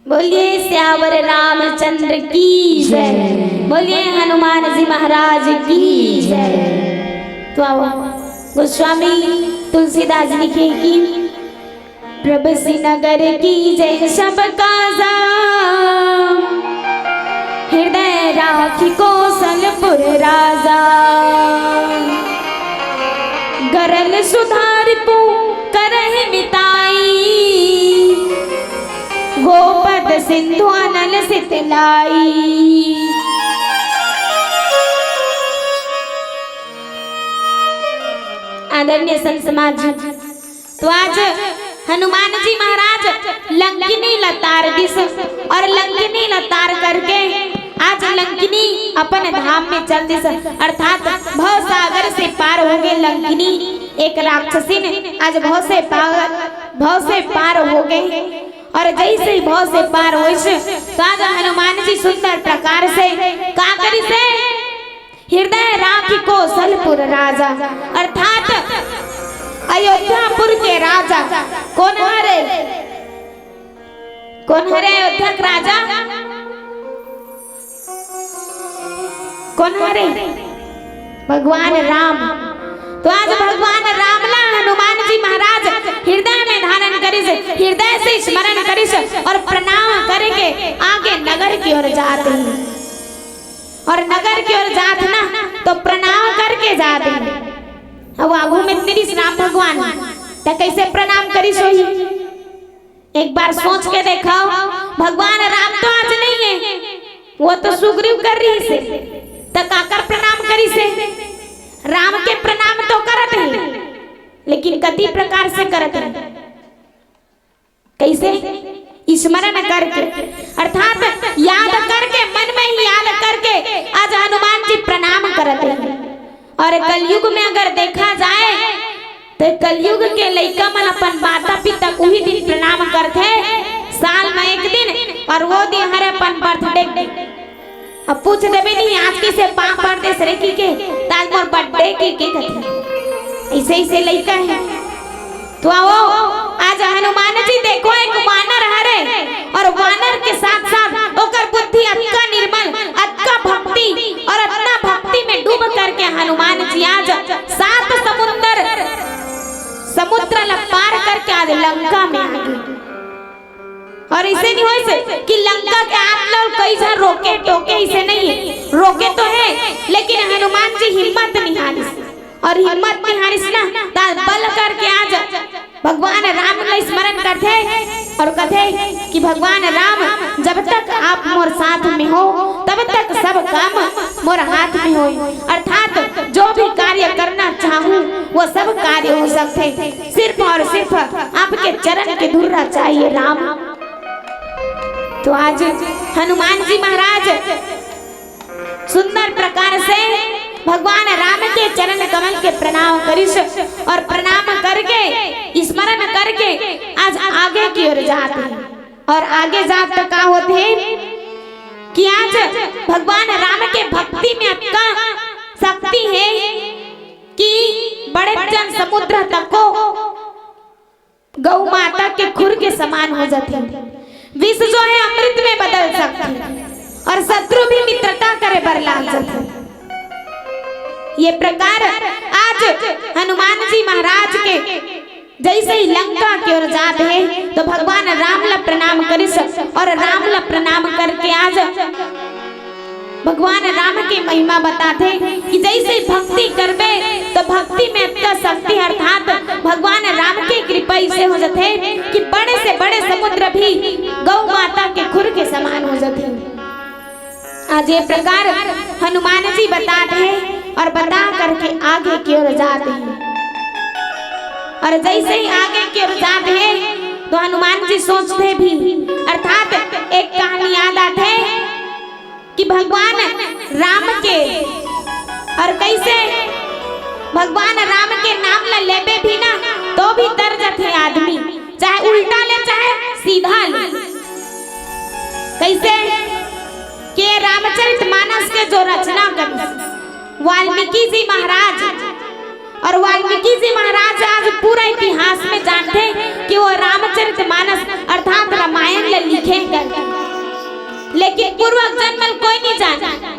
बोलिए सियावर रामचंद्र की जय। बोलिए हनुमान जी महाराज की जय। तो आओ, गोस्वामी तुलसीदास लिखे कि प्रभु श्री नगर की जय सब काजा, हृदय राखी कौशलपुर राजा। गरल सुधारपु करहि मिताई, गोपद सिंधु अनल सित लाई। आदरणीय संत समाज, तो आज हनुमान जी महाराज लंकिनी ल तार दिस और लंकिनी ल तार करके आज लंकिनी अपन धाम में चल दिस, अर्थात भव सागर से पार हो गए लंकिनी। एक राक्षसीन आज भव से पार, भव से पार हो गए और जैसे ही भव से पार होइस तो आज हनुमान जी सुंदर प्रकार से का करिस हे? हृदय राखी कौशलपुर राजा, अर्थात अयोध्यापुर के राजा। कोन हरे? कोन हरे अयोध्या के राजा? कोन हरे? भगवान राम। तो आज भगवान राम ला हनुमान जी महाराज हृदय में धारण करिस, हृदय से स्मरण करिस और प्रणाम करके आगे नगर की ओर जात हे। और नगर की ओर जात ना तो प्रणाम करके जात हे। अब आगू में तिरिस राम भगवान, त कैसे प्रणाम करिस होही? एक बार सोच के देखो, भगवान राम तो आज नहीं है, वो तो सुग्रीव कर रहिस हे, त काकर प्रणाम करिस हे? राम के प्रणाम तो करत हे, लेकिन कति प्रकार से करत हे। कैसे? स्मरण करके, अर्थात याद करके, मन में ही याद करके आज हनुमान जी प्रणाम करत हे। और कलयुग में अगर देखा जाए तो कलयुग के लइका मन अपन माता पिता को ही दिन प्रणाम करथे, साल में एक दिन, और वो दिन हरे अपन बर्थडे। अब पूछ देबे नहीं, आज किसे पाँव पड़ देस रे की के, त आज मोर बर्थडे की के कथे। ऐसे ऐसे लइका हे। तो आओ, आज हनुमान जी देखो एक वानर हरे और वानर के साथ साथ ओकर बुद्धि अतका निर्मल, अतका भक्ति और अतना भक्ति में डूब करके हनुमान जी आज सात समुंदर, समुद्र ला पार करके आज लंका में आ गए। और इसे नहीं होइस कि लंका के आग ला कई झन रोके टोके, इसे नहीं हे, रोके तो हे, लेकिन हनुमान जी हिम्मत नहीं हारिस। और हिम्मत नहीं हारिस ना, त बल करके आज भगवान राम ला स्मरण करथे और कथे कि भगवान राम, जब तक आप मोर साथ में हो, तब तक सब काम मोर हाथ में होय, अर्थात जो भी कार्य करना चाहूं, वो सब कार्य हो सकथे। सिर्फ और सिर्फ आपके चरण के धुर्रा चाहिए राम। तो आज हनुमान जी महाराज सुंदर प्रकार से भगवान राम के चरण कमल के प्रणाम करिस और प्रणाम करके, स्मरण करके आज आगे की ओर जात हे। और आगे जात त का होत हे कि आज भगवान राम के भक्ति में अतका शक्ति हे कि बड़े जन समुद्र तको गौ माता के खुर के समान हो जाथे। विष जो है अमृत में बदल सकथे और शत्रु भी मित्रता करे बर लाग जाथे। ये प्रकार आज हनुमान जी महाराज के जैसे ही लंका के ओर जात हे तो भगवान राम ला प्रणाम करिस और राम ला प्रणाम करके आज भगवान राम के महिमा बताथे कि जैसे भक्ति करबे तो भक्ति में अतका शक्ति, अर्थात भगवान राम के कृपा इसे हो जाथे कि बड़े से बड़े समुद्र भी गौ माता के खुर के समान हो जाथे। आज ये प्रकार हनुमान जी बताथे और बता करके आगे की ओर जात हे। और जैसे ही आगे की ओर जात हे तो हनुमान जी सोचथे भी, अर्थात एक कहानी याद आथे कि भगवान राम के, और कैसे भगवान राम के नाम ला लेबे भी ना तो भी तर जाथे आदमी, चाहे उल्टा ले चाहे सीधा ले। कैसे कि रामचरित मानस के जो रचना कर वाल्मीकि जी महाराज, और वाल्मीकि जी महाराज आज पूरा इतिहास में जानथे कि वो रामचरित मानस अर्थात रामायण ल लिखे करके, लेकिन पूर्व जन्म ल कोई नहीं जाने।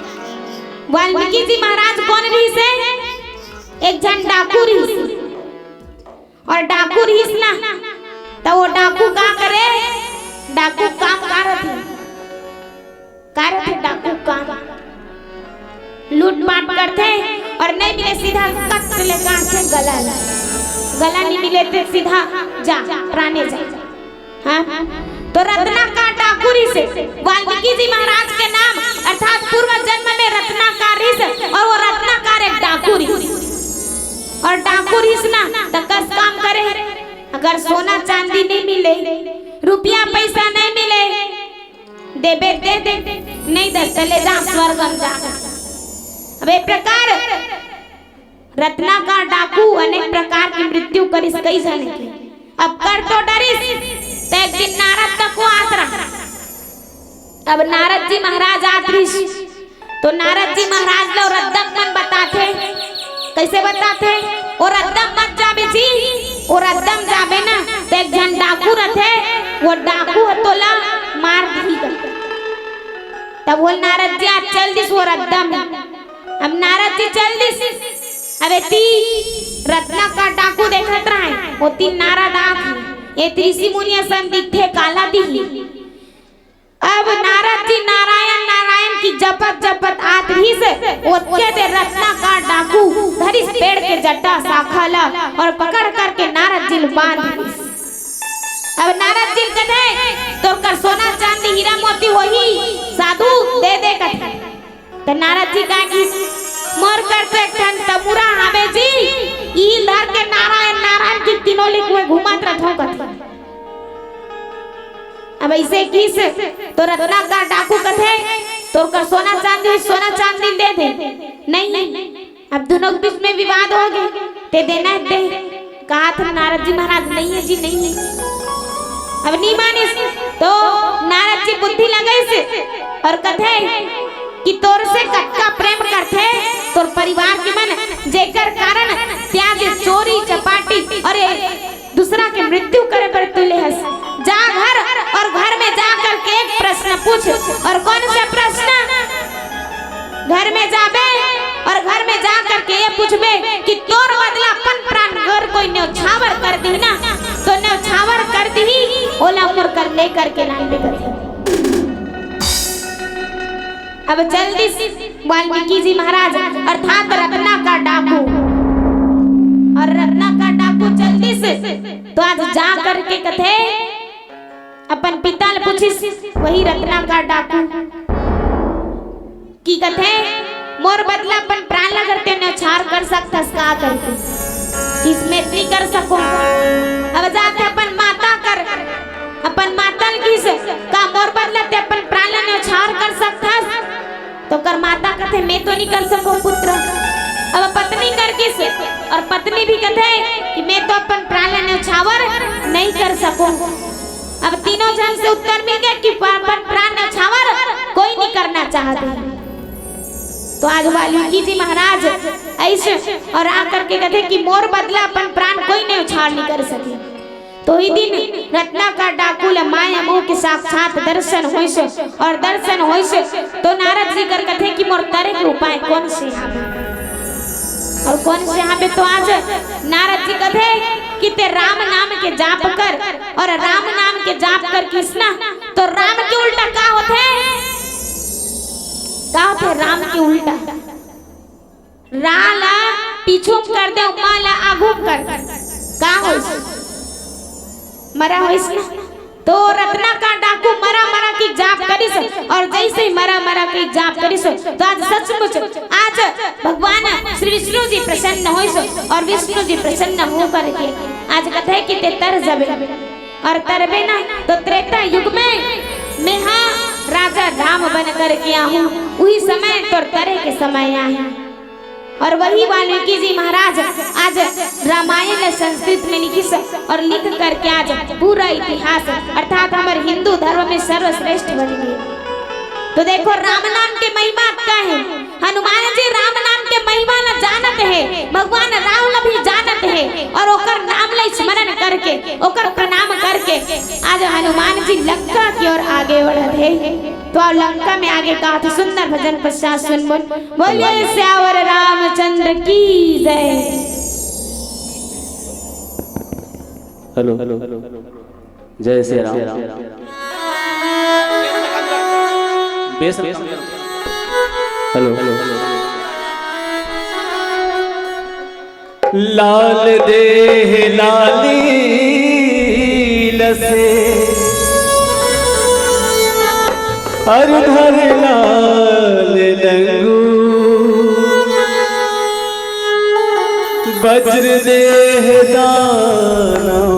वाल्मीकि जी महाराज कोन रहिस हे? एक झन डाकू रहिस। और डाकू रहिस ना, त वो डाकू का करे? डाकू काम का रथे? का रथे डाकू काम? लूटपाट करथे और नहीं मिले सीधा कट ले काटथे गला ला। गला नहीं मिले ते सीधा जा, प्राणे जा। हाँ? तो रत्नाकर डाकू रहिस हे, वाल्मीकि जी महाराज के नाम अर्थात पूर्व जन्म में रत्नाकर रहिस हे और वो रत्नाकर एक डाकू रहिस हे। और डाकू रहिस ना, त कस काम करे, अगर सोना चांदी नहीं मिले, रुपया पैसा नहीं मिले, देबे दे दे, नहीं दे त ले जा स्वर्ग में जा। अब ए प्रकार रत्नाकर डाकू अनेक प्रकार की मृत्यु करिस कई झन के। अब कर तो डरिस, त एक दिन नारद तक को आत रहा। अब नारद जी महाराज आत रहिस, तो नारद जी महाराज ल ओ रद्दा मन बताथे। कैसे बताथे? ओ रद्दा मत जाबे जी, ओ रद्दा जाबे ना, त एक झन डाकू रथे, वो डाकू ह तोला मार दिही करके। तब वो नारद जी आज चल दिस वो रद्दा में। अब नारद जी चल दिस, अब एती रत्नाकर डाकू देखत रहे, ओती नारद आत हे, ए ऋषि मुनि असन दिखथे, काला दिही। अब नारद जी नारायण नारायण की जपत जपत आत रहिस, ओतके दे रत्नाकर डाकू धरिस पेड़ के जट्टा शाखा ला और पकड़ करके नारद जी ल बांध दिस। अब नारद जी ल कथे, "तोर कर सोना चांदी हीरा मोती होही, साधु दे दे," कथे। त नारद जी का किस, "मोर कर तो एक ठन तमुरा हावे जी, ई धर के नारायण नारायण की किनोली कुएं घूमत रथों," कथे। अब ऐसे किस, तो रत्नाकर डाकू कथे, "तोर कर सोना चांदी, सोना चांदी दे दे।" नहीं, अब दोनों के बीच में विवाद हो गए, ते देना है दे। कहा था नारद जी महाराज, "नहीं है जी, नहीं है।" अब नहीं मानिस, तो नारद जी बुद्धि लगाइस और कथे कि तोर से कतका प्रेम करथे तोर परिवार के मन, जेकर कारण त्याज चोरी चपाटी और ये दूसरा के मृत्यु करे बर तू ले हस। जा घर और घर में जा करके एक प्रश्न पूछ। और कौन सा प्रश्न? घर में जाबे और घर में जा करके ये पूछबे कि तोर बदला अपन प्राण अगर कोई न्योछावर कर दिही ना, तो न्योछावर कर दिही, ओला मोर कर ले करके लानबे करही। अब चल दिस वाल्मीकि जी महाराज अर्थात रत्नाकर डाकू, और रत्नाकर डाकू चल दिस, तो आज जा करके कथे अपन पिता ल पूछिस, वही रत्नाकर डाकू कि कथे, "मोर बदला अपन प्राण ल अगर ते न्योछावर कर सकथस का?" करके। किस, "मैं नहीं कर सकूं।" अब जाथे अपन माता कर, अपन माता ल किस, "का मोर बदला ते अपन प्राण ल न्योछावर कर सकथस?" तो ओकर माता कथे, "मैं तो नहीं कर सकूं पुत्र।" अब पत्नी कर किस, और पत्नी भी कथे कि "मैं तो अपन प्राण ल न्योछावर नहीं कर सकूं।" अब तीनों झन से उत्तर मिल गया कि प-, अपन प्राण न्योछावर कोई नहीं करना चाहते। तो आज वाल्मीकि जी महाराज ऐसे और आकर के कथे कि "मोर बदला अपन प्राण कोई न्योछावर नहीं कर सके।" तो ही दिन रत्नाकर डाकू ल माया मोह के साक्षात दर्शन होइस, और दर्शन होइस तो नारद जी कर कथे कि "मोर तरे के उपाय कौन से हावे?" और कौन से हावे? तो आज नारद जी कथे कि "ते राम नाम के जाप कर, और राम नाम के जाप कर किस ना, तो राम के उल्टा का होथे?" का होथे राम के उल्टा? रा ला पीछू म कर दे, मा ला आगू म कर दे। का होइस? मरा होइस ना? तो रत्नाकर डाकू मरा मरा के जाप करिस, और जैसे ही मरा मरा के जाप करिस, तो आज सचमुच आज भगवान श्री विष्णु जी प्रसन्न होइस, और विष्णु जी प्रसन्न होकर के आज कथे कि "ते तर जबे।" और तरबे ना, तो त्रेता युग में मेहा राजा राम बन करके आहूं, उही समय तोर तरे के समय आहे। और वही वाल्मीकि जी महाराज आज रामायण ल संस्कृत में लिखिस और लिख करके आज पूरा इतिहास अर्थात हमर हिंदू धर्म में सर्वश्रेष्ठ बन गए। तो देखो, राम नाम के महिमा का है, हनुमान जी राम नाम के महिमा हे, भगवान राम ला भी जानत हे अउ ओकर नाम ला स्मरण करके, ओकर प्रणाम करके आज हनुमान जी लंका के ओर आगे बढ़त हे। तो आओ लंका में आगे का तो सुंदर भजन पश्चात सुनबो। बोलिए सियावर रामचंद्र की जय। हेलो, जय श्री राम। बेस, हेलो। लाल देह लाली लसे, अर धर लाल लंगू, वज्र देह दानव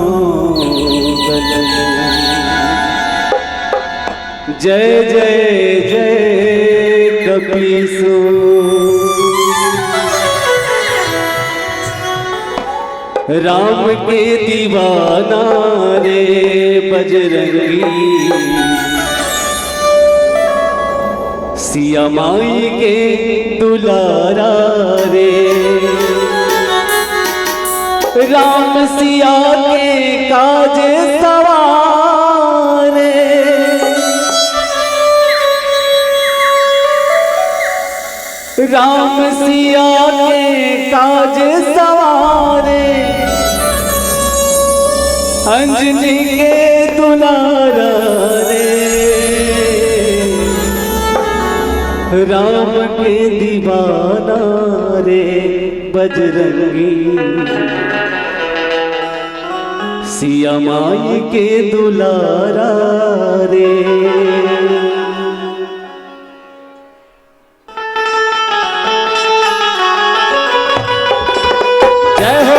बल। जय जय जय कपीसो। राम के दीवाना रे बजरंगी, सिया माई के दुलारा रे। राम सिया के काज सवारे, राम सिया के काज सवारे, अंजनी के दुलारा रे। राम के दीवाना रे बजरंगी, सिया माई के दुलारा रे। जय हो।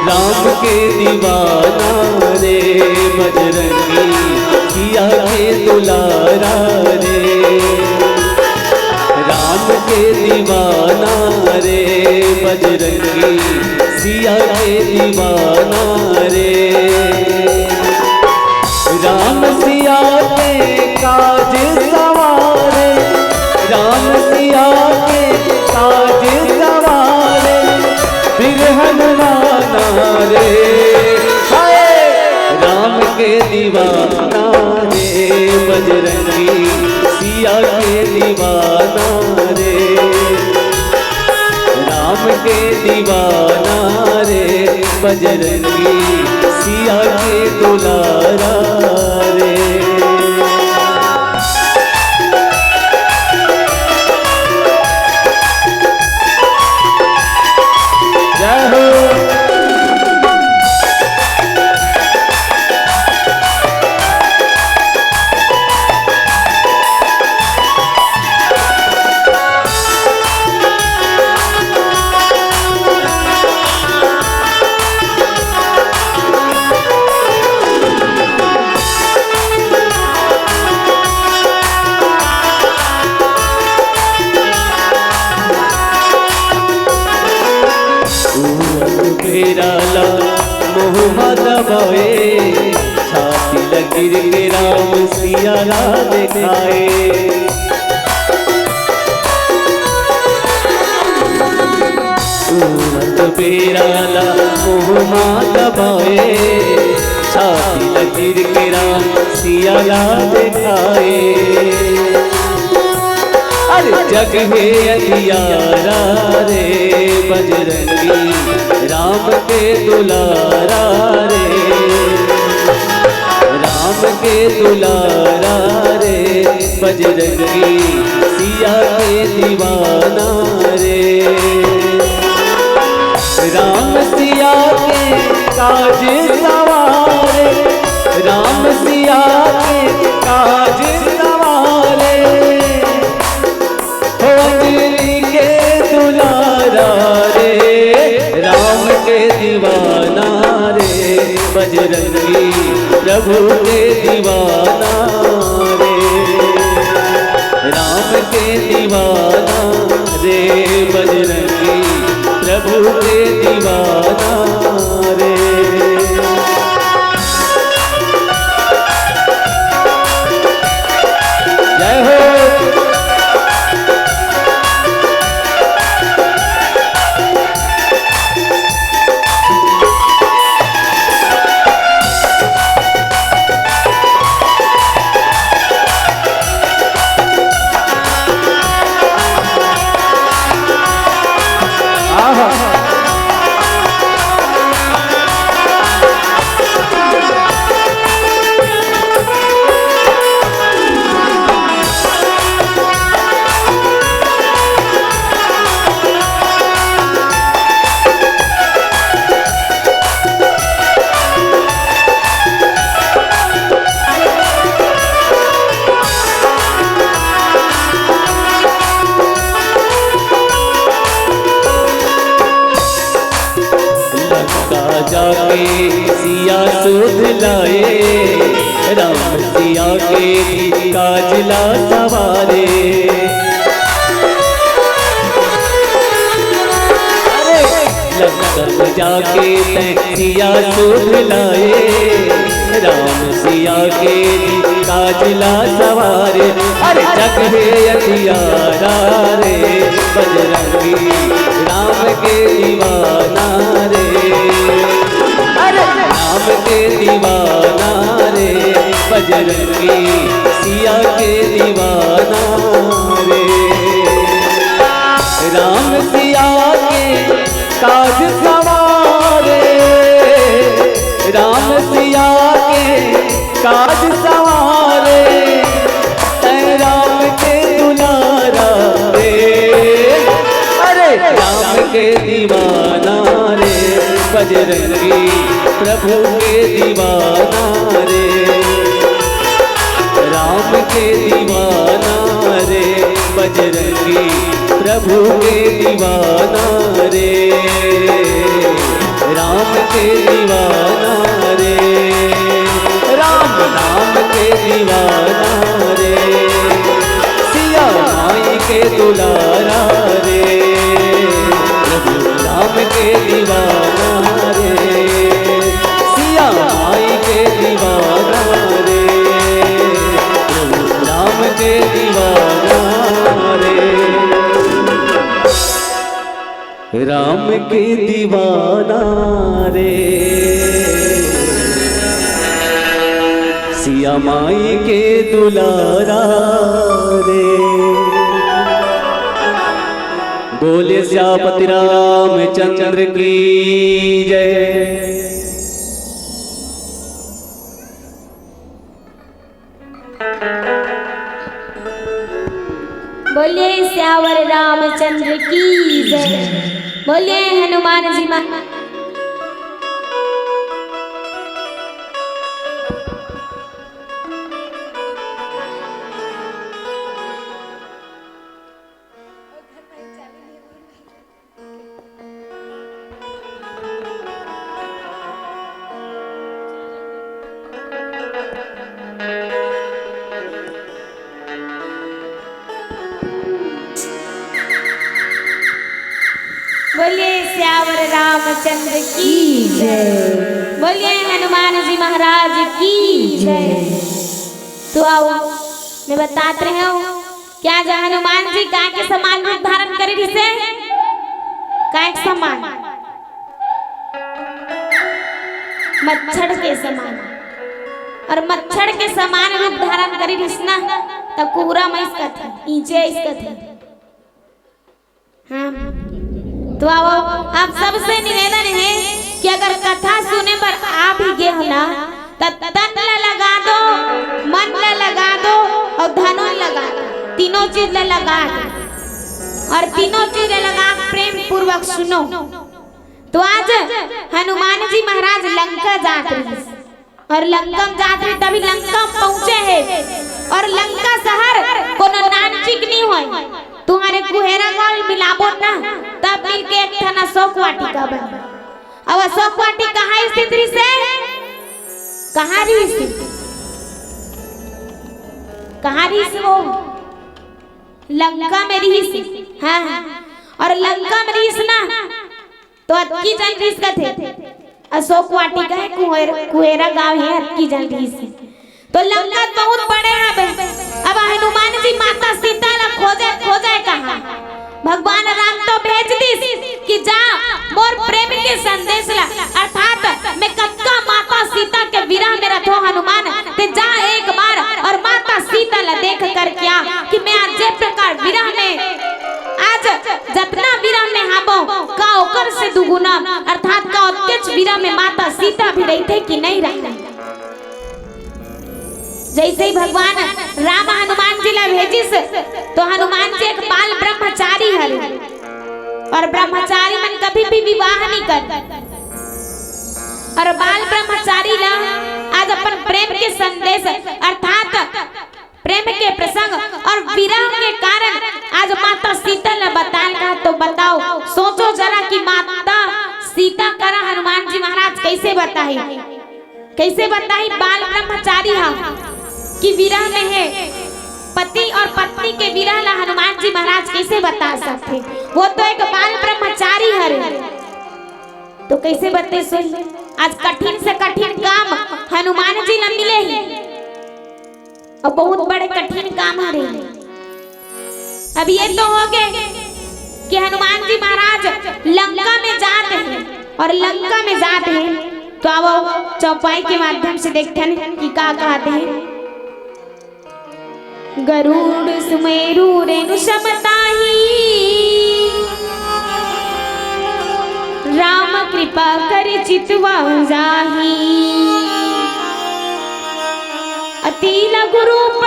राम के दीवाना रे बजरंगी, सिया के दुलारा रे। राम के दीवाना रे बजरंगी, सिया के दीवाना रे। राम सिया के काज सवारे, राम सिया के काज सवारे, फिर हनुमाना रे। हाय! राम के दीवाना रे बजरंगी, सिया के दीवाना रे। राम के दीवाना रे बजरंगी, सिया के दुलारा रे। जय हो। उमंग बेरा ला मोह मा दबाए, छाती ला गिर के राम सिया ला देखाए। उमंग बेरा ला मोह मा दबाए, छाती ला गिर के राम सिया ला देखाए। अरे जग हे अंधियारा रे बजरंगी, राम के दुलारा रे। राम के दुलारा रे बजरंगी, सिया के दीवाना रे। राम सिया के काज सवारे, राम सिया के काज सवारे। हो अंजनी के दुलारा रे, राम के दीवाना रे, बजरंगी प्रभु के दीवाना रे। के दीवाना रे बजरंगी, प्रभु के दीवाना रे। जय हो। लंका जाके सिया सुध लाए, राम सिया के काज ला सवारे। अरे लंका जाके तैं सिया सुध लाए, राम सिया के काज ला सवारे। अरे जग हे अंधियारा रे, बजरंगी राम के दीवाना रे। अरे राम के दीवाना रे, बजरंगी सिया के दीवाना रे। राम सिया के काज सवारे, राम सिया के काज सवारे, तैं राम के दुलारा रे। अरे राम के दीवाना रे, बजरंगी प्रभु के दीवाना रे। राम के दीवाना रे, बजरंगी प्रभु के दीवाना रे। राम के दीवाना रे, राम नाम के दीवाना रे, सिया माई के दुलारा रे। प्रभु राम के दीवाना रे, सिया माई के दीवाना रे, प्रभु राम के दीवाना रे। राम के दीवाना रे, सिया माई के दुलारा रे। बोले सियापति रामचंद्र की जय। बोलिए सियावर रामचंद्र की जय। बोलिए हनुमान जी महा- बोलिए सियावर रामचंद्र की जय। बोलिए हनुमान जी महाराज की जय। तो आओ, मैं बतात रहे हूँ, क्या जा हनुमान जी काय के समान रूप धारण करे रिहिसे? काय के समान? मच्छर के समान। और मच्छर के समान रूप धारण करे रिहिस ना, त कुहरा म इसकत हे, ईंचे इसकत हे। हाँ। तो आओ, आप सबसे निवेदन हे कि अगर कथा सुने बर आ भी गे हो ना, त तन ला लगा दो, मन ला लगा दो और धन ला लगा दो, तीनों चीज ला लगा दो। और तीनों चीज ला लगा के प्रेम पूर्वक सुनो। तो आज हनुमान जी महाराज लंका जात रहिस। और लंका म जात रहिस, तभी लंका म पहुंचे हे। और लंका शहर कोनो नानचिक नी होय। तुम्हारे कुहेरा गाल मिलाबो ना, तब मिलके एक ठन अशोक वाटिका बने। अब अशोक वाटिका कहाँ स्थित रहिसे? कहाँ रहिसे? कहाँ रहिसे वो? लंका में रिहिस। हाँ, हाँ। और लंका में रिहिस ना, तो अतकी जन रिहिस कथे, अशोक वाटिका हे, कुहेर-, कुहेरा गांव हे, अतकी जन रिहिस। तो लंका बहुत बड़े हवे। अब हनुमान जी माता सीता ला खोजे, खोजे कहाँ? भगवान राम तो भेज दिस कि जा, मोर प्रेम के संदेश ला, अर्थात मैं कतका माता सीता के विरह में रथो हनुमान, ते जा एक बार और माता सीता ला देख कर क्या कि मैं आज जे प्रकार विरह में, आज जतना विरह में हाबो, का ओकर से दुगुना, अर्थात का ओतकेच विरह में माता सीता भी रहिथे कि नहीं रहिथे? जैसे ही भगवान राम हनुमान जी ला भेजिस, तो हनुमान जी एक बाल ब्रह्मचारी हरे, और ब्रह्मचारी मन कभी भी विवाह नहीं कर। और बाल ब्रह्मचारी ला आज अपन प्रेम के संदेश, अर्थात प्रेम के प्रसंग और विरह के कारण आज माता सीता ला बताल का। तो बताओ, सोचो जरा कि माता सीता करा हनुमान जी महाराज कैसे बताही, कैसे बताही बाल ब्रह्मचारी हा कि विरह में हे, पति और पत्नी के विरह ला हनुमान जी महाराज कैसे बता सकथे? वो तो एक बाल ब्रह्मचारी हरे। तो कैसे बते सुन, आज कठिन से कठिन काम हनुमान जी ला मिले ही, और बहुत बड़े कठिन काम हरे। अब ये तो हो गए कि हनुमान जी महाराज लंका में जात हे, और लंका में जात हे तो अब चौपाई के माध्यम से देखथन कि का कहत हे। गरुड़ सुमेरु रेणु समताही, राम कृपा कर चितवा जाही। अति लघु रूप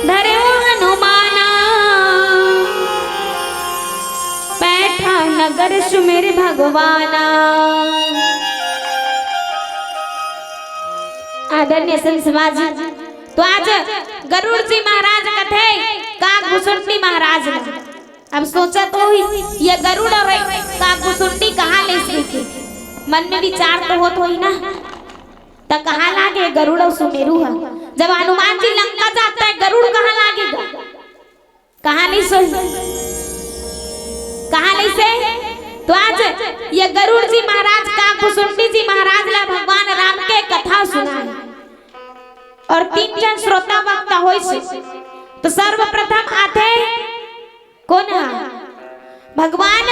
धरे हनुमाना, बैठा नगर सुमेर भगवाना। आदरणीय संत समाज, तो आज गरुड़ जी महाराज कथे काग भुसुंडी महाराज ला। अब सोचत होही, ये गरुड़ और काग भुसुंडी कहाँ ले सीखे? मन में विचार तो होत होही ना, त कहाँ लागे गरुड़ और सुमेरु ह? जब हनुमान जी लंका जात हे, गरुड़ कहाँ लागेगा? कहाँ ले सो, कहाँ ले से? तो आज ये गरुड़ जी महाराज काग भुसुंडी जी महाराज ला भगवान राम के कथा सुनाए। और तीन जन श्रोता वक्ता होइस। तो सर्वप्रथम आथे कोन हा? भगवान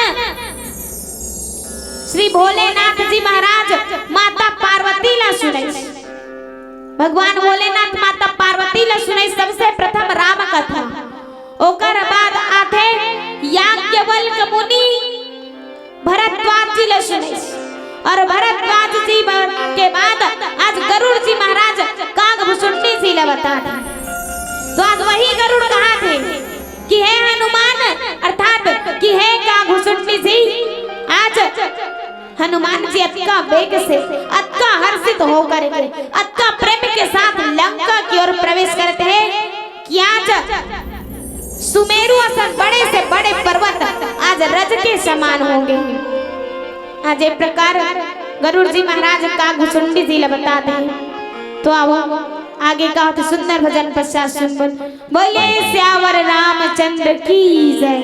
श्री भोलेनाथ जी महाराज माता पार्वती ला सुनाइस। भगवान भोलेनाथ माता पार्वती ला सुनाइस सबसे प्रथम राम कथा। ओकर बाद आथे याज्ञवल्क मुनि भरद्वाज जी ला सुनाइस। और भरद्वाज जी ब-, के बाद आज गरुड़ जी महाराज काग भुसुंडी जी ला बतात हे। तो आज वही गरुड़ कहत हे कि हे हनुमान, अर्थात कि हे काग भुसुंडी जी, आज हनुमान जी अतका वेग से, अतका हर्षित होकर के, अतका प्रेम के साथ लंका की ओर प्रवेश करत हे कि आज सुमेरु असन बड़े से बड़े पर्वत आज रज के समान होंगे। आज ये प्रकार गरुड़ जी महाराज काग भुसुंडी जी ला बतात हे। तो आओ आगे का होथे सुंदर भजन पश्चात सुनबो। बोले सियावर रामचंद्र की जय।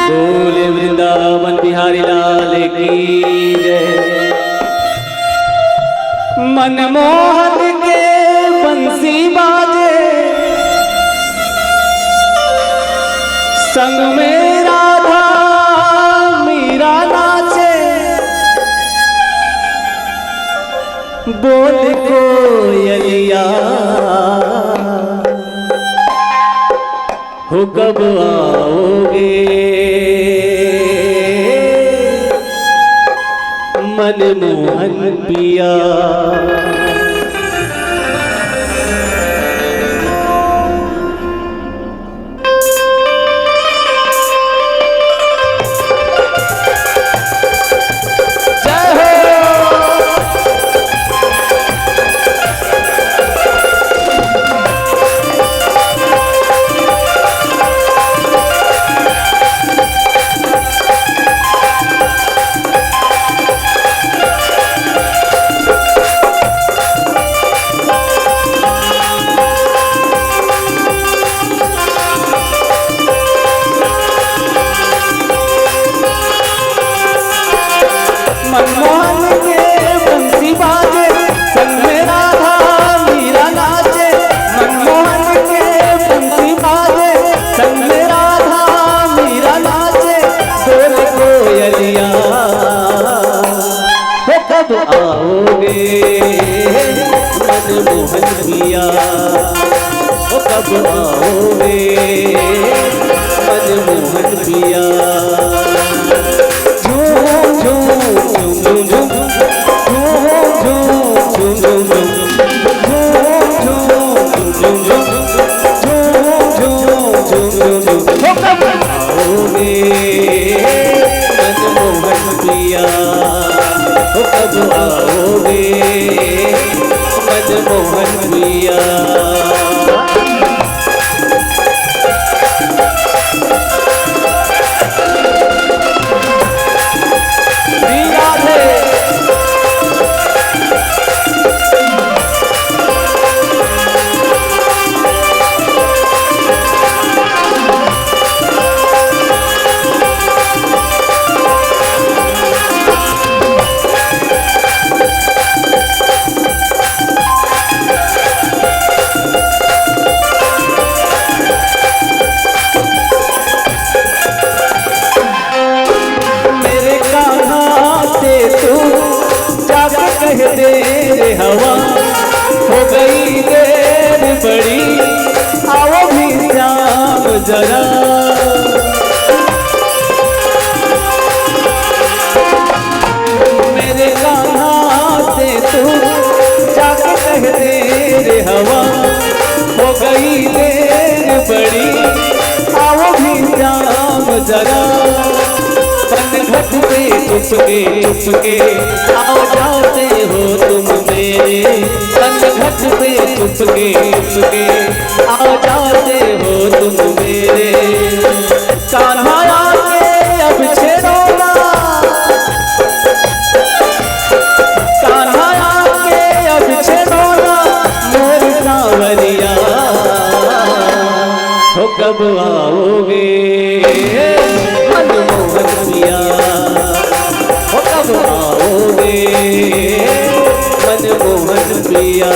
बोले वृंदावन बिहारी लाल की जय। मनमोहन के बंसी बाजे, संग में राधा मीरा नाचे। बोल कोयलिया, हो कब आओगे मनमोहन पिया। मनमोहन के बंसी बाजे, संग में राधा मीरा नाचे। मनमोहन के बंसी बाजे, संग में राधा मीरा नाचे। बोल कोयलिया, हो कब आओगे मनमोहन पिया, हो कब आओगे मनमोहन पिया। झूम, झूम, झूम, झूम, झूम। झूम, झूम, झूम, झूम, झूम। झूम, झूम, झूम, झूम, झूम। झूम, झूम, झूम, झूम, झूम, झूम, झूम, झूम। हो कब आओगे मनमोहन पिया, हो कब आओगे मनमोहन पिया। श्री राधे। मेरे कान्हा से तू जाके कह दे रे हवा, हो गई देर बड़ी, आओ भी श्याम जरा। मेरे कान्हा से तू जाके कह दे रे हवा, हो गई देर बड़ी, आओ भी श्याम जरा। पनघट पे चुपके चुपके आ जाते हो तुम मेरे, पनघट पे चुपके चुपके आ जाते हो तुम मेरे। कान्हा आके अब छेड़ो ना, कान्हा आके अब छेड़ो ना मोर सांवरिया। हो कब आओगे मनमोहन पिया, हो कब आओगे मनमोहन पिया।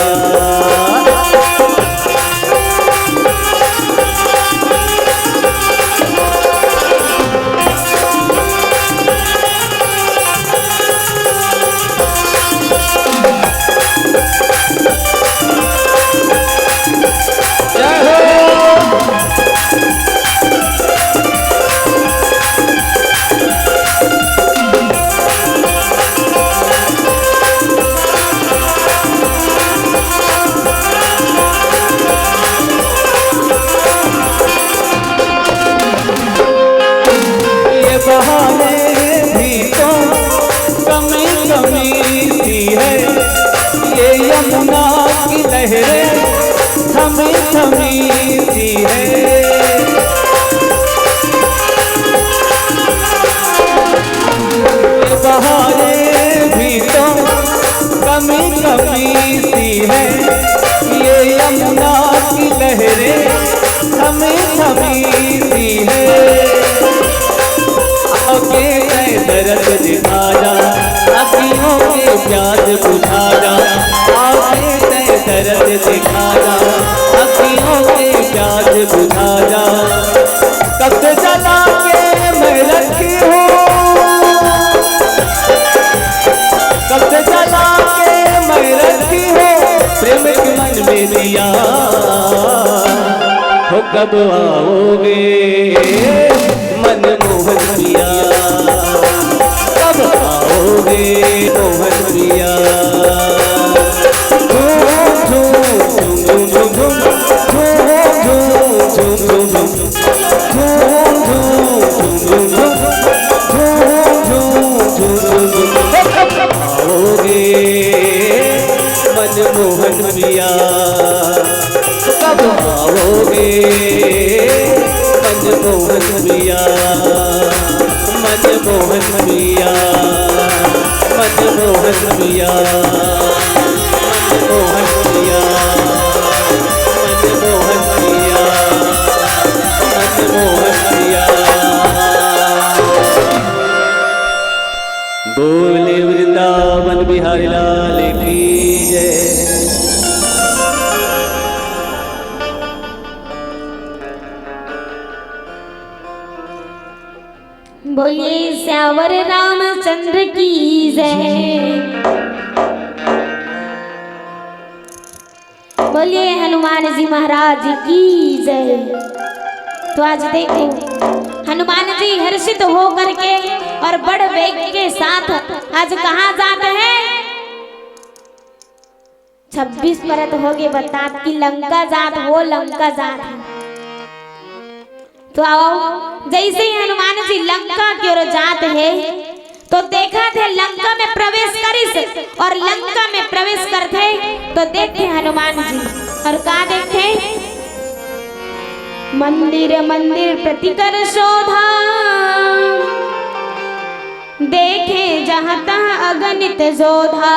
ये बहाने भी तो कमी कमी सी है, ये यमुना की लहरें थमी थमी सी है। ये बहाने भी तो कमी कमी सी है, ये यमुना की लहरें थमी थमी सी है। आके तै दर्द दिखा जा, अखियों के प्यास बुझा जा। आके तै दर्द दिखा जा, अखियों के प्यास बुझा जा। कब से जला के मैं रखी हूँ, कब से जला के मैं रखी हूँ प्रेम के मन में दिया। हो कब आओगे मनमोहन पिया, कब आओगे मोहन पिया। झूम, झूम, झूम, झूम, झूम, झूम। झूम, झूम, झूम, झूम, झूम, झूम। झूम, झूम, झूम, झूम, झूम, झूम। आओगे मनमोहन पिया, कब आओगे मनमोहन पिया, मनमोहन पिया, मनमोहन पिया, मनमोहन पिया, मनमोहन पिया, मनमोहन पिया। बोले वृंदावन बिहारी लाल की जय। बोलिए सियावर रामचंद्र की जय। बोलिए हनुमान जी महाराज की जय। तो आज देखो, हनुमान जी हर्षित होकर के और बड़ वेग के साथ आज कहाँ जात हे? छब्बीस परत होगे बतात कि लंका जात, वो लंका जात हे। तो आओ, जैसे ही हनुमान जी लंका की ओर जात हे, तो देखत हे लंका में प्रवेश करिस, और लंका में प्रवेश करथे तो देखथे हनुमान जी, और का देखथे? मंदिर मंदिर प्रति कर शोधा, देखे जहाँ तहाँ अगणित जोधा।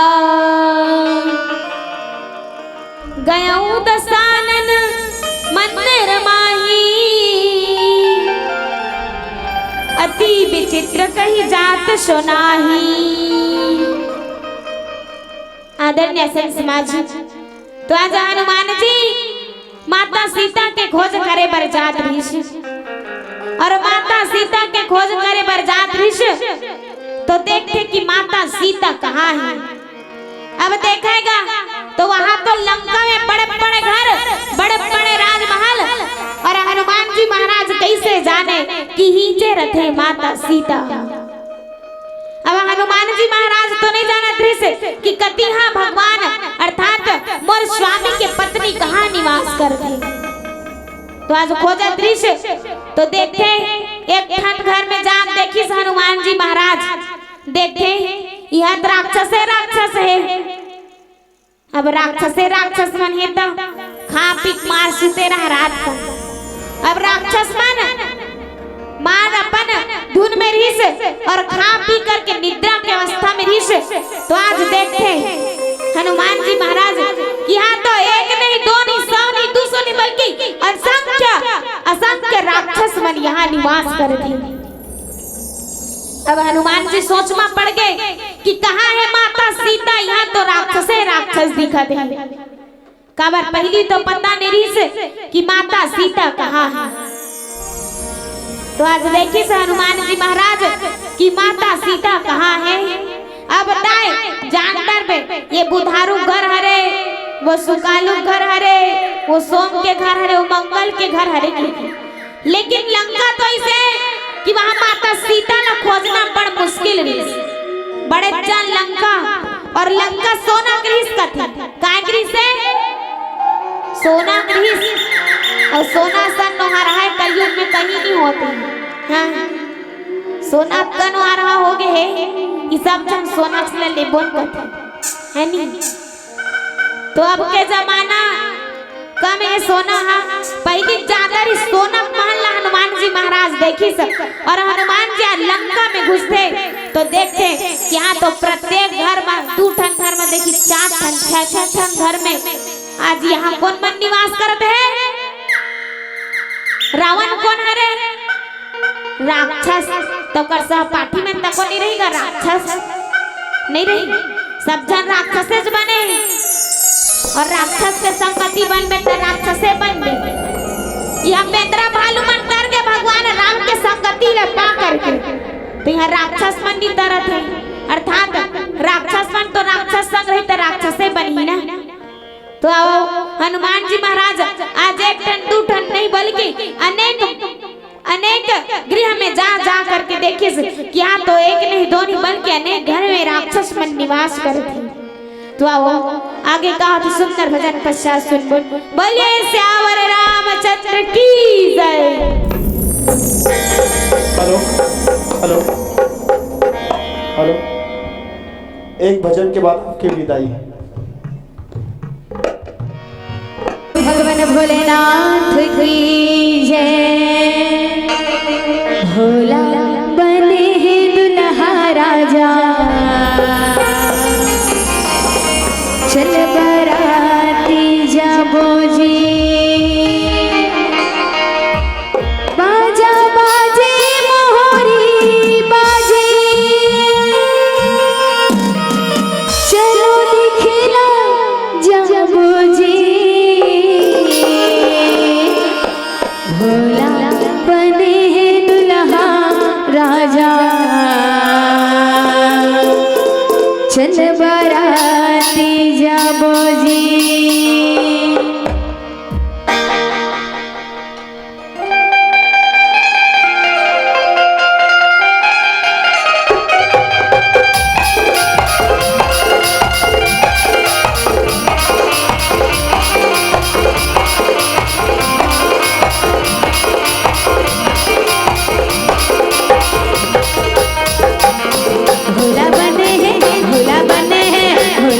गयउ दसानन मंदिर माही, अति विचित्र कहि जात सुनाही। आदरणीय संत समाज, तो आज हनुमान जी माता सीता के खोज करे बर जात रहिस, और माता सीता के खोज करे बर जात रहिस, तो देखथे कि माता सीता कहाँ हे। अब देखेगा तो वहां तो लंका में बड़े बड़े घर, बड़े बड़े राजमहल, और हनुमान जी महाराज कैसे जाने कि हींचे रथे माता सीता। अब हनुमान जी महाराज तो नहीं जानत रहिस कि कतिहा भगवान अर्थात मोर स्वामी के पत्नी कहाँ निवास करथे। तो आज खोजत रहिस तो देखथे एक ठन घर में जान देखिस हनुमान जी महाराज, देखथे इहाँ त राक्षसे राक्षस हे। अब राक्षसे राक्षस मन हे त खा पी के मार सुते रह रात को। अब राक्षस मन मार अपन धुन में रहिस और खा पी करके निद्रा के अवस्था में रहिस। तो आज देखथे हनुमान जी महाराज कि इहाँ तो एक नहीं, दो नहीं, सौ नहीं, दू सौ नहीं, बल्कि असंख्य, असंख्य राक्षस मन इहाँ निवास करथे। अब हनुमान जी सोच म पड़ गे कि कहाँ हे माता सीता, इहाँ तो राक्षसे राक्षस दिखत हे। काबर पहिली तो पता नहीं रहिस कि माता सीता कहाँ हे। तो आज देखिस हनुमान जी महाराज कि माता सीता कहाँ हे। अब ताय जान डरबे, ये बुधारू घर हरे, वो सुकालू घर हरे, वो सोम के घर हरे, वो मंगल के घर हरे कि लेकिन लंका तो अइसे हे कि वहां माता सीता ला खोजना बड़ मुश्किल रहिस। बड़े जन लंका, और लंका सोना के रहिस कथे। काय के रहिस हे? सोना के रहिस। और सोना सन नोहरहा कलयुग में कहीं नहीं होते। हाँ, सोना कन नोहरहा हो गे हे, ई सब झन सोना से लेबोन कथे, हे नी? तो अब के जमाना कम हे सोना हा, पहिली जादा रहिस सोना महल ला हनुमान जी महाराज देखिस। और हनुमान जी आज लंका में घुसथे तो देखथे कि इहाँ तो प्रत्येक घर म दू ठन घर म देखिस, चार ठन, छह छह ठन घर में आज इहाँ कोन मन निवास करत हे? रावण कोन हरे? राक्षस। तो ओकर सहपाठी मन तको नहीं रही गा राक्षस? नहीं रही। सब झन राक्षसेच बने हे। और राक्षस के संगति बनबे त राक्षसे बनबे। इहाँ बेंदरा भालू मन डर गे भगवान राम के संगति ले पा करके। तो इहाँ राक्षस मन नहीं डरत हे। अर्थात राक्षस मन तो राक्षस संग रही त राक्षसे बनही ना। तो आओ, हनुमान जी महाराज आज एक ठन, दू ठन नहीं, बल्कि अनेक, अनेक गृह में जा, जा करके देखिस कि इहाँ तो एक नहीं, दो नहीं, बल्कि अनेक घर में राक्षस मन निवास करथे। तो आओ, आगे का तो सुंदर भजन पश्चात सुनबो। बोलिए सियावर रामचंद्र की जय। Hello, hello, hello. एक भजन के बाद आपकी विदाई है। भगवान भोलेनाथ की जय। भोला बने हे दुल्हा राजा, चल बराती जाबो जी। बाजा बाजे मोहरी बाजे, चंद बराती जाबो जी। भोला बने हे, भोला बने हे, भोला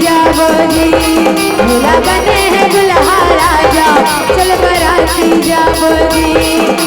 जाबो जी, भोला बने हे दुल्हा राजा, चल बराती जाबो जी।